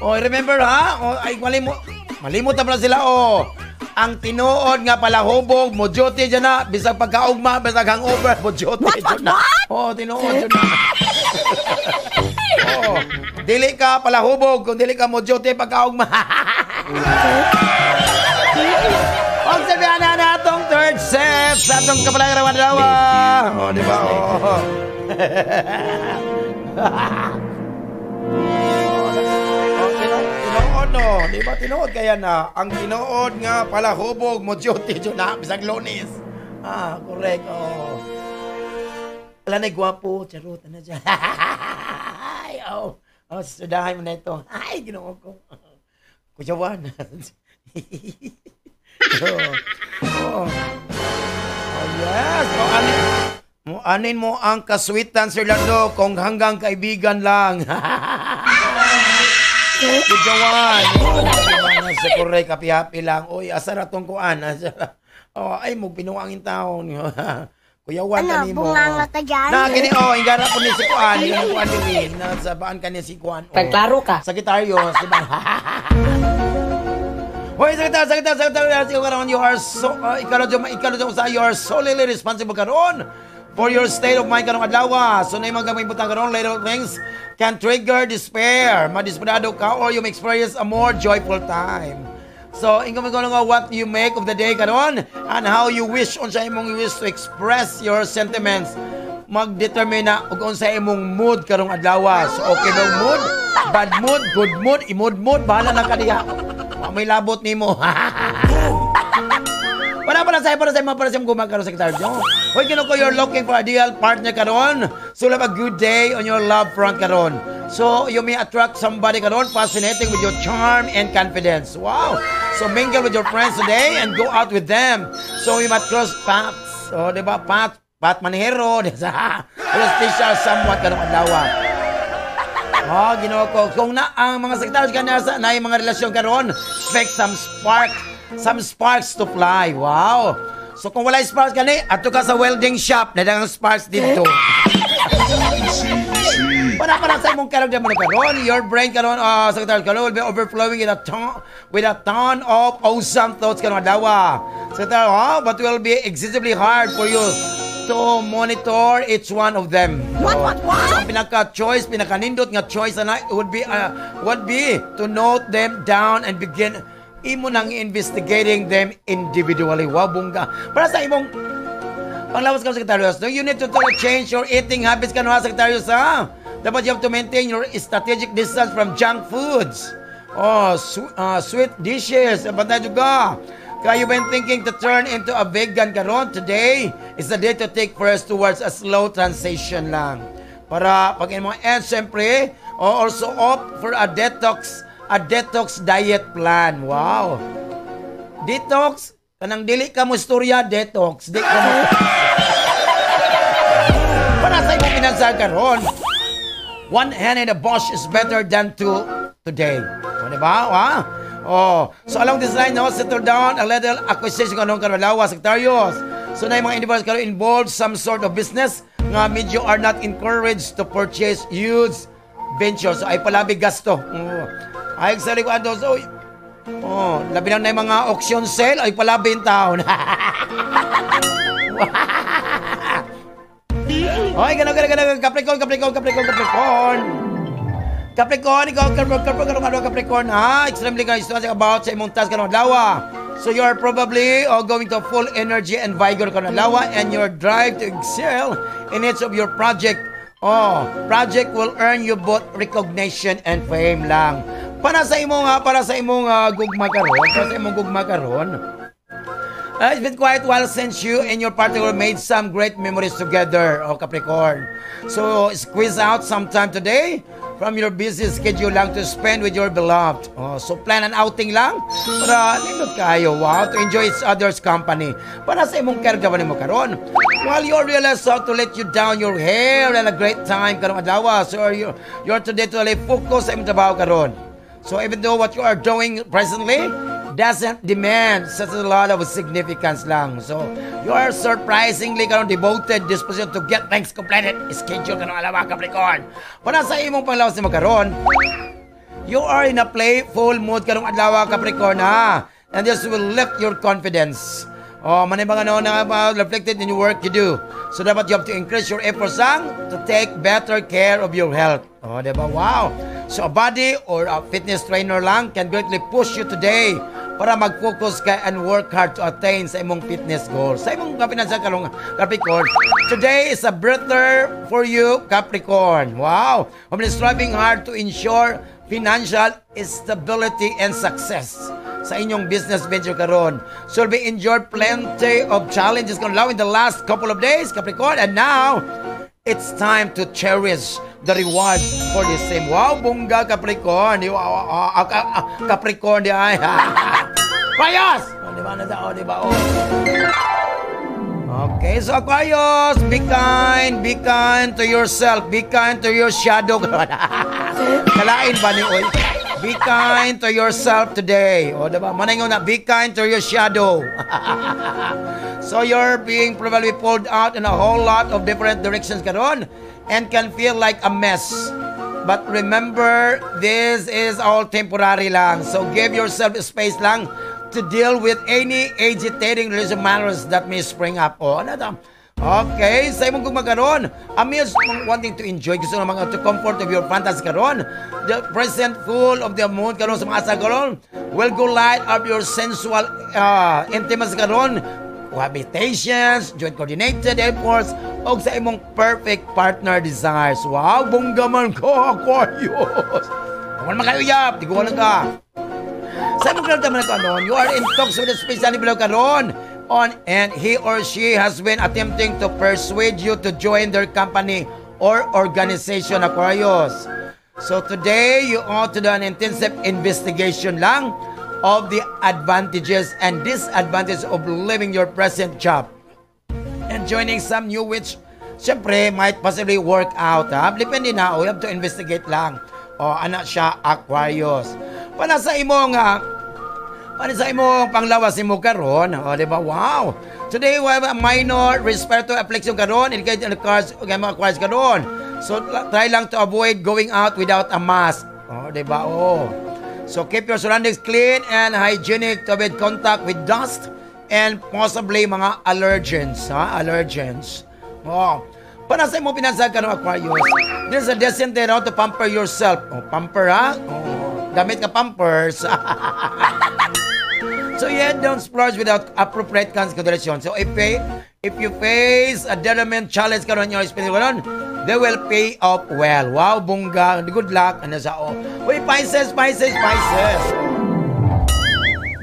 Oh, remember ha? Oh, ay malimot na pala sila. Oh. Ang tinuod nga palahubog, mo duty dyan na. Bisag pagkaugma, bisag hangover, mo duty dyan na. Oo, tinuod dyan na. Oo. Dili ka palahubog kung dili ka mo duty pagkaugma. Huwag sabihan na natong third set sa atong kapalagarawan dalawa. Oh, di ba? Oh. Oh, tinuod no, di ba tinuod kaya na ang tinuod nga palahubog mo duty dyan na bisag Lunes. Ah, correct. Oh. Wala na gwapo, charot na dyan. Ay, oh. Oh, sudahan mo na ito. Ay, Ginoo ko. Kuya Juan. Oh. Oh. Oh, yes. Oh, anin, mo anin mo ang kaswitan, Sir Lando, kung hanggang kaibigan lang. Kuya Juan. Sa correct, happy-happy lang. Uy, asa na tong kuan? Oh, ay, mo pinuangin taon. Kuya Juan, Ano, kanimo. bunganga ka dyan? Na, kini, oh, ingara po ni si Kuan. Yung Kuan din. Nasa baan ka ni si Kuan. Oh. Pagklaro ka. Sagittarius, di ba? Hoy, Sagittarius, Sagittarius, Sagittarius, ikaw karon, you are so, ikaw dyan, usa, you are solely responsible karon for your state of mind karong adlaw. So, na yung mga gamay butang karon, little things can trigger despair. Madesperado ka or you may experience a more joyful time. So, ingko mo nga what you make of the day karon and how you wish unsa imong wish to express your sentiments magdetermine na og unsa imong mood karong adlaw. So, okay ba mood? Bad mood, good mood, imod mood, bahala na ka diha. Wa may labot nimo. Wala pala sa'yo, para sa'yo, mga para sa'yo gumagano sa Secretary. Hoy, kinuko, you're looking for ideal partner karon. So, have a good day on your love front karon. So, you may attract somebody karon, fascinating with your charm and confidence. Wow! So, mingle with your friends today and go out with them. So, you might cross paths. Oh, di ba? Path, path manhero. Special somewhat karong adlaw. Oh, Ginoo ko. Kung na ang mga secretary ka nasa na yung mga relasyon karon, expect some sparks to fly. Wow. So kung wala sparks kani, adto ka sa welding shop, na dagang sparks dito. Para sa imong karon mo karon, your brain karon, secretary karon will be overflowing in a ton, with a ton of awesome thoughts karon adlaw. Secretary, but will be excessively hard for you to monitor each one of them. What? So, ang pinaka-choice, pinaka-nindot nga choice na would be to note them down and begin imo nang investigating them individually. Wow, bongga. Para sa imong panglawas ka, Secretarius, no, you need to totally change your eating habits ka, no, Secretarius, ha? Dapat you have to maintain your strategic distance from junk foods. Oh, sweet dishes. Bantay juga. Kaya you been thinking to turn into a vegan karon? Today is the day to take first towards a slow transition lang. Para pag imong and siyempre, oh, also opt for a detox diet plan. Wow. Detox, kanang dili ka mo istorya, detox. Di ka mo. Para sa imong pinansal karon, one hand in a bush is better than two today. O, di ba? Ha? Oh, so along this line, no, settle down a little acquisition karon karon Sagittarius. So na yung mga individuals karon involved some sort of business nga medyo are not encouraged to purchase huge ventures. So ay palabi gasto. Oh. Ay sa ko ato, so oh, labi na yung mga auction sale ay palabi in town. Oy, gano gano gano, Capricorn, Capricorn, Capricorn, Capricorn. Capricorn, ikaw, Capricorn, Capricorn, Capricorn, Capricorn, ha? Extremely ka about sa imong task karong adlaw. So you are probably, oh, going to full energy and vigor karong adlaw and your drive to excel in each of your project. Oh, project will earn you both recognition and fame lang. Para sa imong gugma karon, para sa imong gugma karon. It's been quite a while since you and your partner made some great memories together, oh Capricorn. So squeeze out some time today from your busy schedule lang to spend with your beloved. Oh, so plan an outing lang para nindot kayo, wow, to enjoy each other's company. Para sa imong caregiver nimo karon. While you realize how to let you down your hair and a great time karong adlaw. So you're today totally focus sa imong trabaho karon. So even though what you are doing presently doesn't demand such a lot of significance lang. So you are surprisingly karon devoted disposition to get things completed. Schedule karon adlaw, Capricorn. Para sa imong panglawas nimo karon, you are in a playful mood karong adlaw, Capricorn, ha. And this will lift your confidence. Oh, manay mga no na reflected in your work you do. So dapat you have to increase your efforts lang to take better care of your health. Oh, diba? Wow. So a body or a fitness trainer lang can greatly push you today para mag-focus ka and work hard to attain sa imong fitness goals. Sa imong kapinansa karong, Capricorn, today is a breather for you, Capricorn. Wow. I'm striving hard to ensure financial stability and success sa inyong business venture karon. So you'll be endured plenty of challenges karon in the last couple of days, Capricorn. And now, it's time to cherish the reward for the same. Wow, bongga, Capricorn. Wow, Capricorn di ay. Aquarius! Oh, di ba na oh, di ba? Oh. Okay, so Aquarius, be kind to yourself, be kind to your shadow. Kalain ba ni oy? Be kind to yourself today. O, diba? Manay na, be kind to your shadow. So you're being probably pulled out in a whole lot of different directions karon and can feel like a mess. But remember, this is all temporary lang. So give yourself space lang to deal with any agitating relationship matters that may spring up. O, ano to? Okay, sa imong gugma karon, amidst wanting to enjoy gusto ng mga to comfort of your fantasy karon, the present full of the moon karon sa mga asa karon will go light up your sensual intimacy karon, cohabitations, joint coordinated efforts, og sa imong perfect partner desires. Wow, bongga man ko, Aquarius. Wala man kayo uyab, di ko wala ka. Sa imong karon man karon, you are in talks with a special below karon on and he or she has been attempting to persuade you to join their company or organization, Aquarius. So today, you ought to do an intensive investigation lang of the advantages and disadvantages of leaving your present job and joining some new which, syempre, might possibly work out. Ha? Depende na, o, you have to investigate lang. O, anak siya, Aquarius. Para sa imong panglawas nimo karon, o, di ba? Wow. Today we have a minor respiratory affliction karon, indicate in the cards, okay, mga Aquarius karon. So try lang to avoid going out without a mask. O, di ba? Oh. So keep your surroundings clean and hygienic to avoid contact with dust and possibly mga allergens, ha? Allergens. Oh. Para sa imong pinansa karon, Aquarius, there's a decent day now to pamper yourself. Oh, pamper ha? Oh, gamit ka pampers. So yeah, don't splurge without appropriate consideration. So if you face a determined challenge karon your experience karon, they will pay off well. Wow, bongga. Good luck. Ano sa oh. Uy, Pisces, Pisces, Pisces.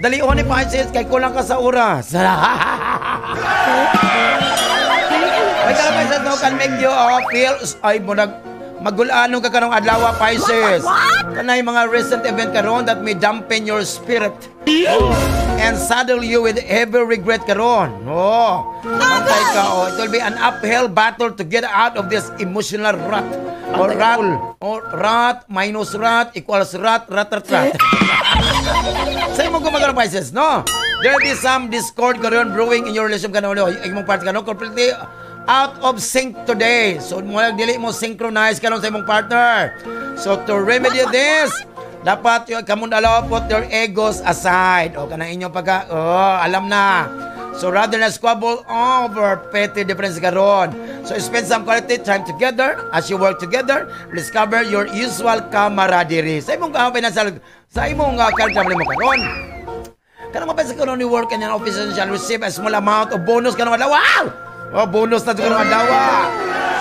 Dali ni Pisces kay kulang ka sa oras. Ay, kala Pisces no can make you feel ay mo nag magulano ka karong adlaw, Pisces. Kanay mga recent event karon that may dampen your spirit. Oh, and saddle you with heavy regret karon. Oh, bantay ka. Oh, it will be an uphill battle to get out of this emotional rut. Or rat, or rat minus rat equals rat, rat, rat, rat. Sa imong gumagano, Pisces, no? There will be some discord karon brewing in your relationship karon. Imong part karon completely out of sync today. So, mo dili mo synchronize karon sa imong partner. So, to remedy this, dapat yung kamong dalawa put your egos aside. O kanang inyong pagka, oh, alam na. So rather than squabble over petty difference karon. So spend some quality time together as you work together, discover your usual camaraderie. Sa imong pinasal sa imong character mo karon. Kanang mapansin karon ni work in an office shall receive a small amount of bonus karong adlaw. Wow! Oh, bonus na karong adlaw.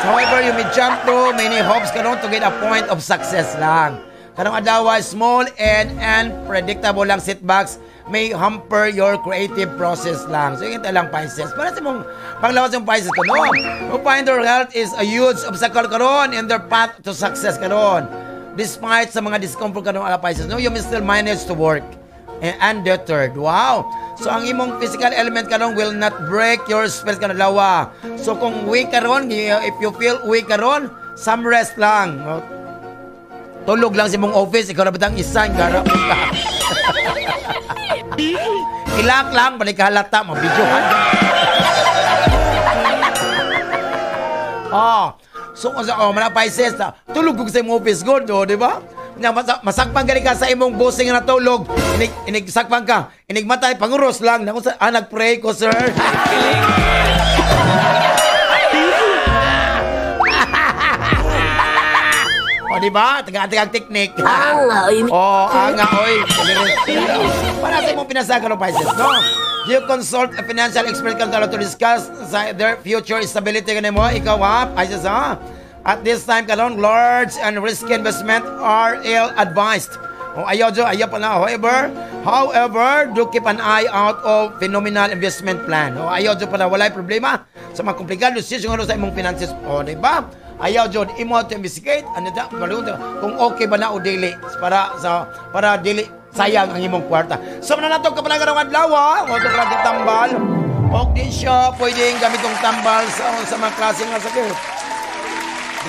So, however, you may jump through many hopes karon to get a point of success lang. Karong adlaw, small and unpredictable lang setbacks may hamper your creative process lang. So, yun lang, Pisces. Para sa mong panglawas yung Pisces ko, no? Who find their health is a huge obstacle karon in their path to success karon. Despite sa mga discomfort karon ala Pisces, no, you may still manage to work and undeterred. Wow! So, ang imong physical element karon will not break your spirit karon lawa. So, kung weak karon, if you feel weak karon, some rest lang. No? Tulog lang sa imong office, ikaw na batang isa, gara ka. Ilak lang, balik halata, mabidyohan. Oh, so, oh, mga Pisces, tulog ko sa imong office, good, oh, di ba? Masakpan gani ka sa imong bossing nga natulog. Inig sakpan ka. Inig matay panguros lang. Naku, nagpray ko, sir. O, di ba? Taga-tagang teknik. Oh, anga, oy. Para sa imong pinasagan ng Pisces, no? You consult a financial expert kang to discuss sa their future stability kanimo. Ikaw, ha? Pisces, ha? At this time, karon, large and risky investment are ill-advised. O, ayaw, jo, ayaw pa na. However, do keep an eye out of phenomenal investment plan. O, ayaw, jo pa na. Walay problema sa mga komplikado decision sa imong finances. O, di ba? Ayaw jud imo to investigate ano da kung okay ba na o dili para dili sayang ang imong kwarta. So man nato kapalagan ang adlaw, mo to tambal. Og di siya pwedeng gamitong tambal sa mga klase nga sakit.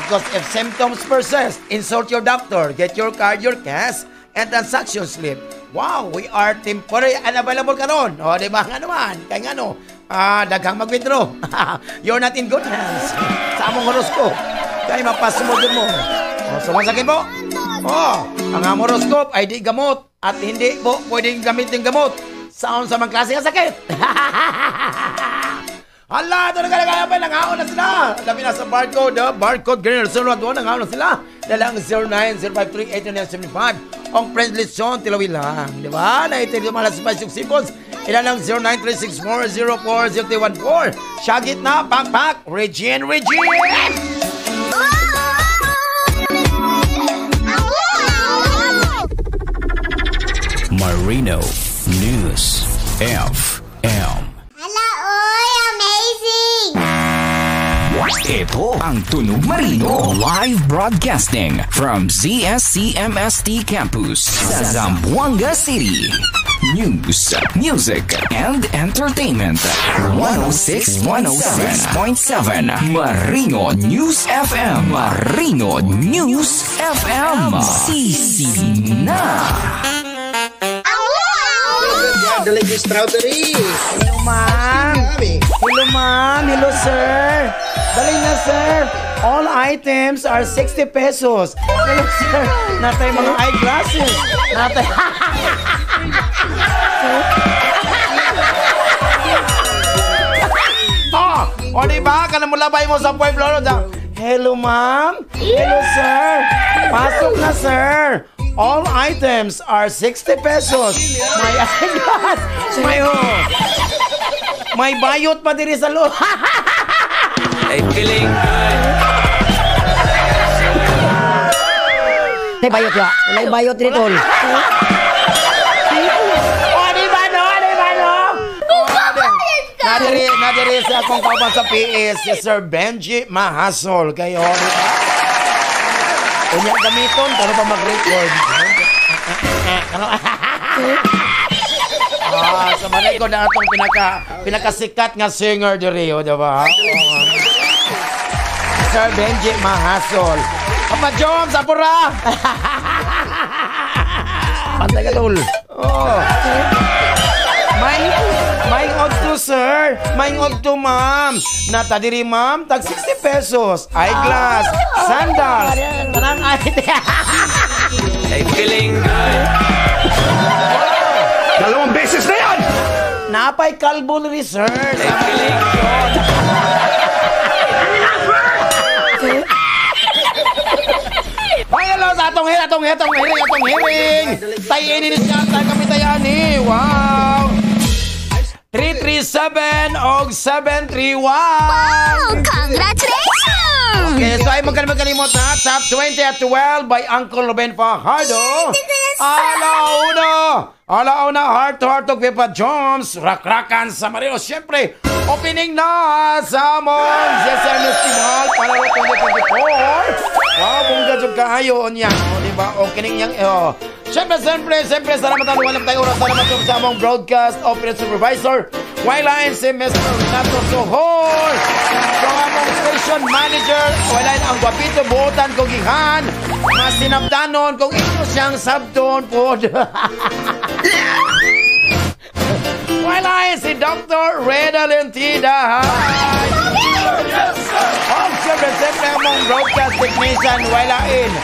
Because if symptoms persist, insult your doctor, get your card, your cash, and transaction slip. Wow, we are temporary unavailable karon. O, di ba nga naman? Kaya nga no, daghang mag-withdraw. You're not in good hands. Sa among horoscope. Kaya mapasumod mo. O, so masakit po. O, ang among horoscope ay di gamot at hindi po pwedeng gamitin gamot sa mga klase ng sakit. Hala, ito na kalagaya pa, nangaon na sila. Labi na sa barcode, barcode, green, sunod, nangaon na sila. Dalang 09-053-8975. Ang friendly zone, tilawi lang. Di ba? Naitin yung mga spice yung symbols. Ilan lang 0936-404-0314. Syagit na, pak, pak, Regine, Regine! Marino News FM. Hala, oy, amazing! Ito ang Tunog Marino live broadcasting from ZSCMST Campus sa Zamboanga City. News, music, and entertainment. 106.7 Marino News FM. Marino News FM. Sisi na. Delivery strawberry. Hello, ma'am. Hello, ma'am. Hello, sir. Dali na, sir. All items are 60 pesos. Hello, sir. Natay mga eyeglasses. Natay. Oh, o diba? Kana mo labay mo sa pueblo. Hello, ma'am. Hello, sir. Pasok na, sir. All items are 60 pesos. My eyeglass. May may bayot pa diri sa loob. Ay, feeling good. May bayot ya. Walay bayot diri tol. O, di ba no? Di ba no? Nadiri sa akong kauban sa PS, si Sir Benji Mahasol. Kayo, di ba? Unya gamiton, kano pa mag-record. Sa manay ko na atong pinakasikat nga singer diri, o, diba? Sir Benji Mahasol. Papa Joms, apura! Pantay ka, tol. Oh. May og to, sir. May og to, ma'am. Natadiri, ma'am. Tag 60 pesos. Eyeglass, sandals. Tanang idea. Ay, feeling good. 2 beses na yan! Napay kalbo ni sir. Ay, feeling good. Ay, hello sa atong hiring. Tayin ni siya, tayo kami tayani. Wow! 337 og 731. Wow! Congratulations! Okay, so ay magkalimot na Top 20 at 12 by Uncle Ruben Fajardo. Alauna, heart to heart og Papa Jones, rakrakan sa Marino. Siyempre, opening na sa among ZSM Festival para 2024. Wow, bongga jud kaayo niya. O, di ba? Okay ning yang oh. Siyempre, salamat ang walang tayo oras. Salamat sa among broadcast operator supervisor, Wayline si Mr. Renato Sohor. Sa among station manager, Wayline ang guwapito buotan kong gihan. Masinabdanon kung ito siyang sabton po. Wayline si Dr. Reda Lentida. Hi! Oh, siyempre, among broadcast technician, Wayline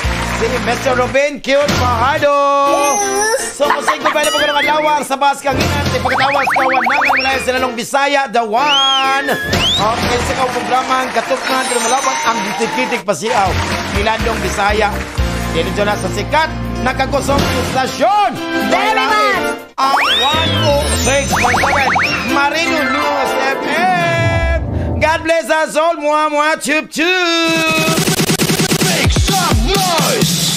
Si Mr. Robin Cute Fajardo. So, kung ba na pag adlaw sa Bas Kanginan, sa pagkatawas kawanangan mula sa Lalong Bisaya, The One. Okay, sa kaw programa, ang katukman, lumalaban, ang gitik-gitik pasiaw. Ni Landong Bisaya. Dito na sa sikat, nakakusog istasyon. Very much. Ang 106.7 Marino News FM. God bless us all. Mua, mua, chup, chup. Make some noise!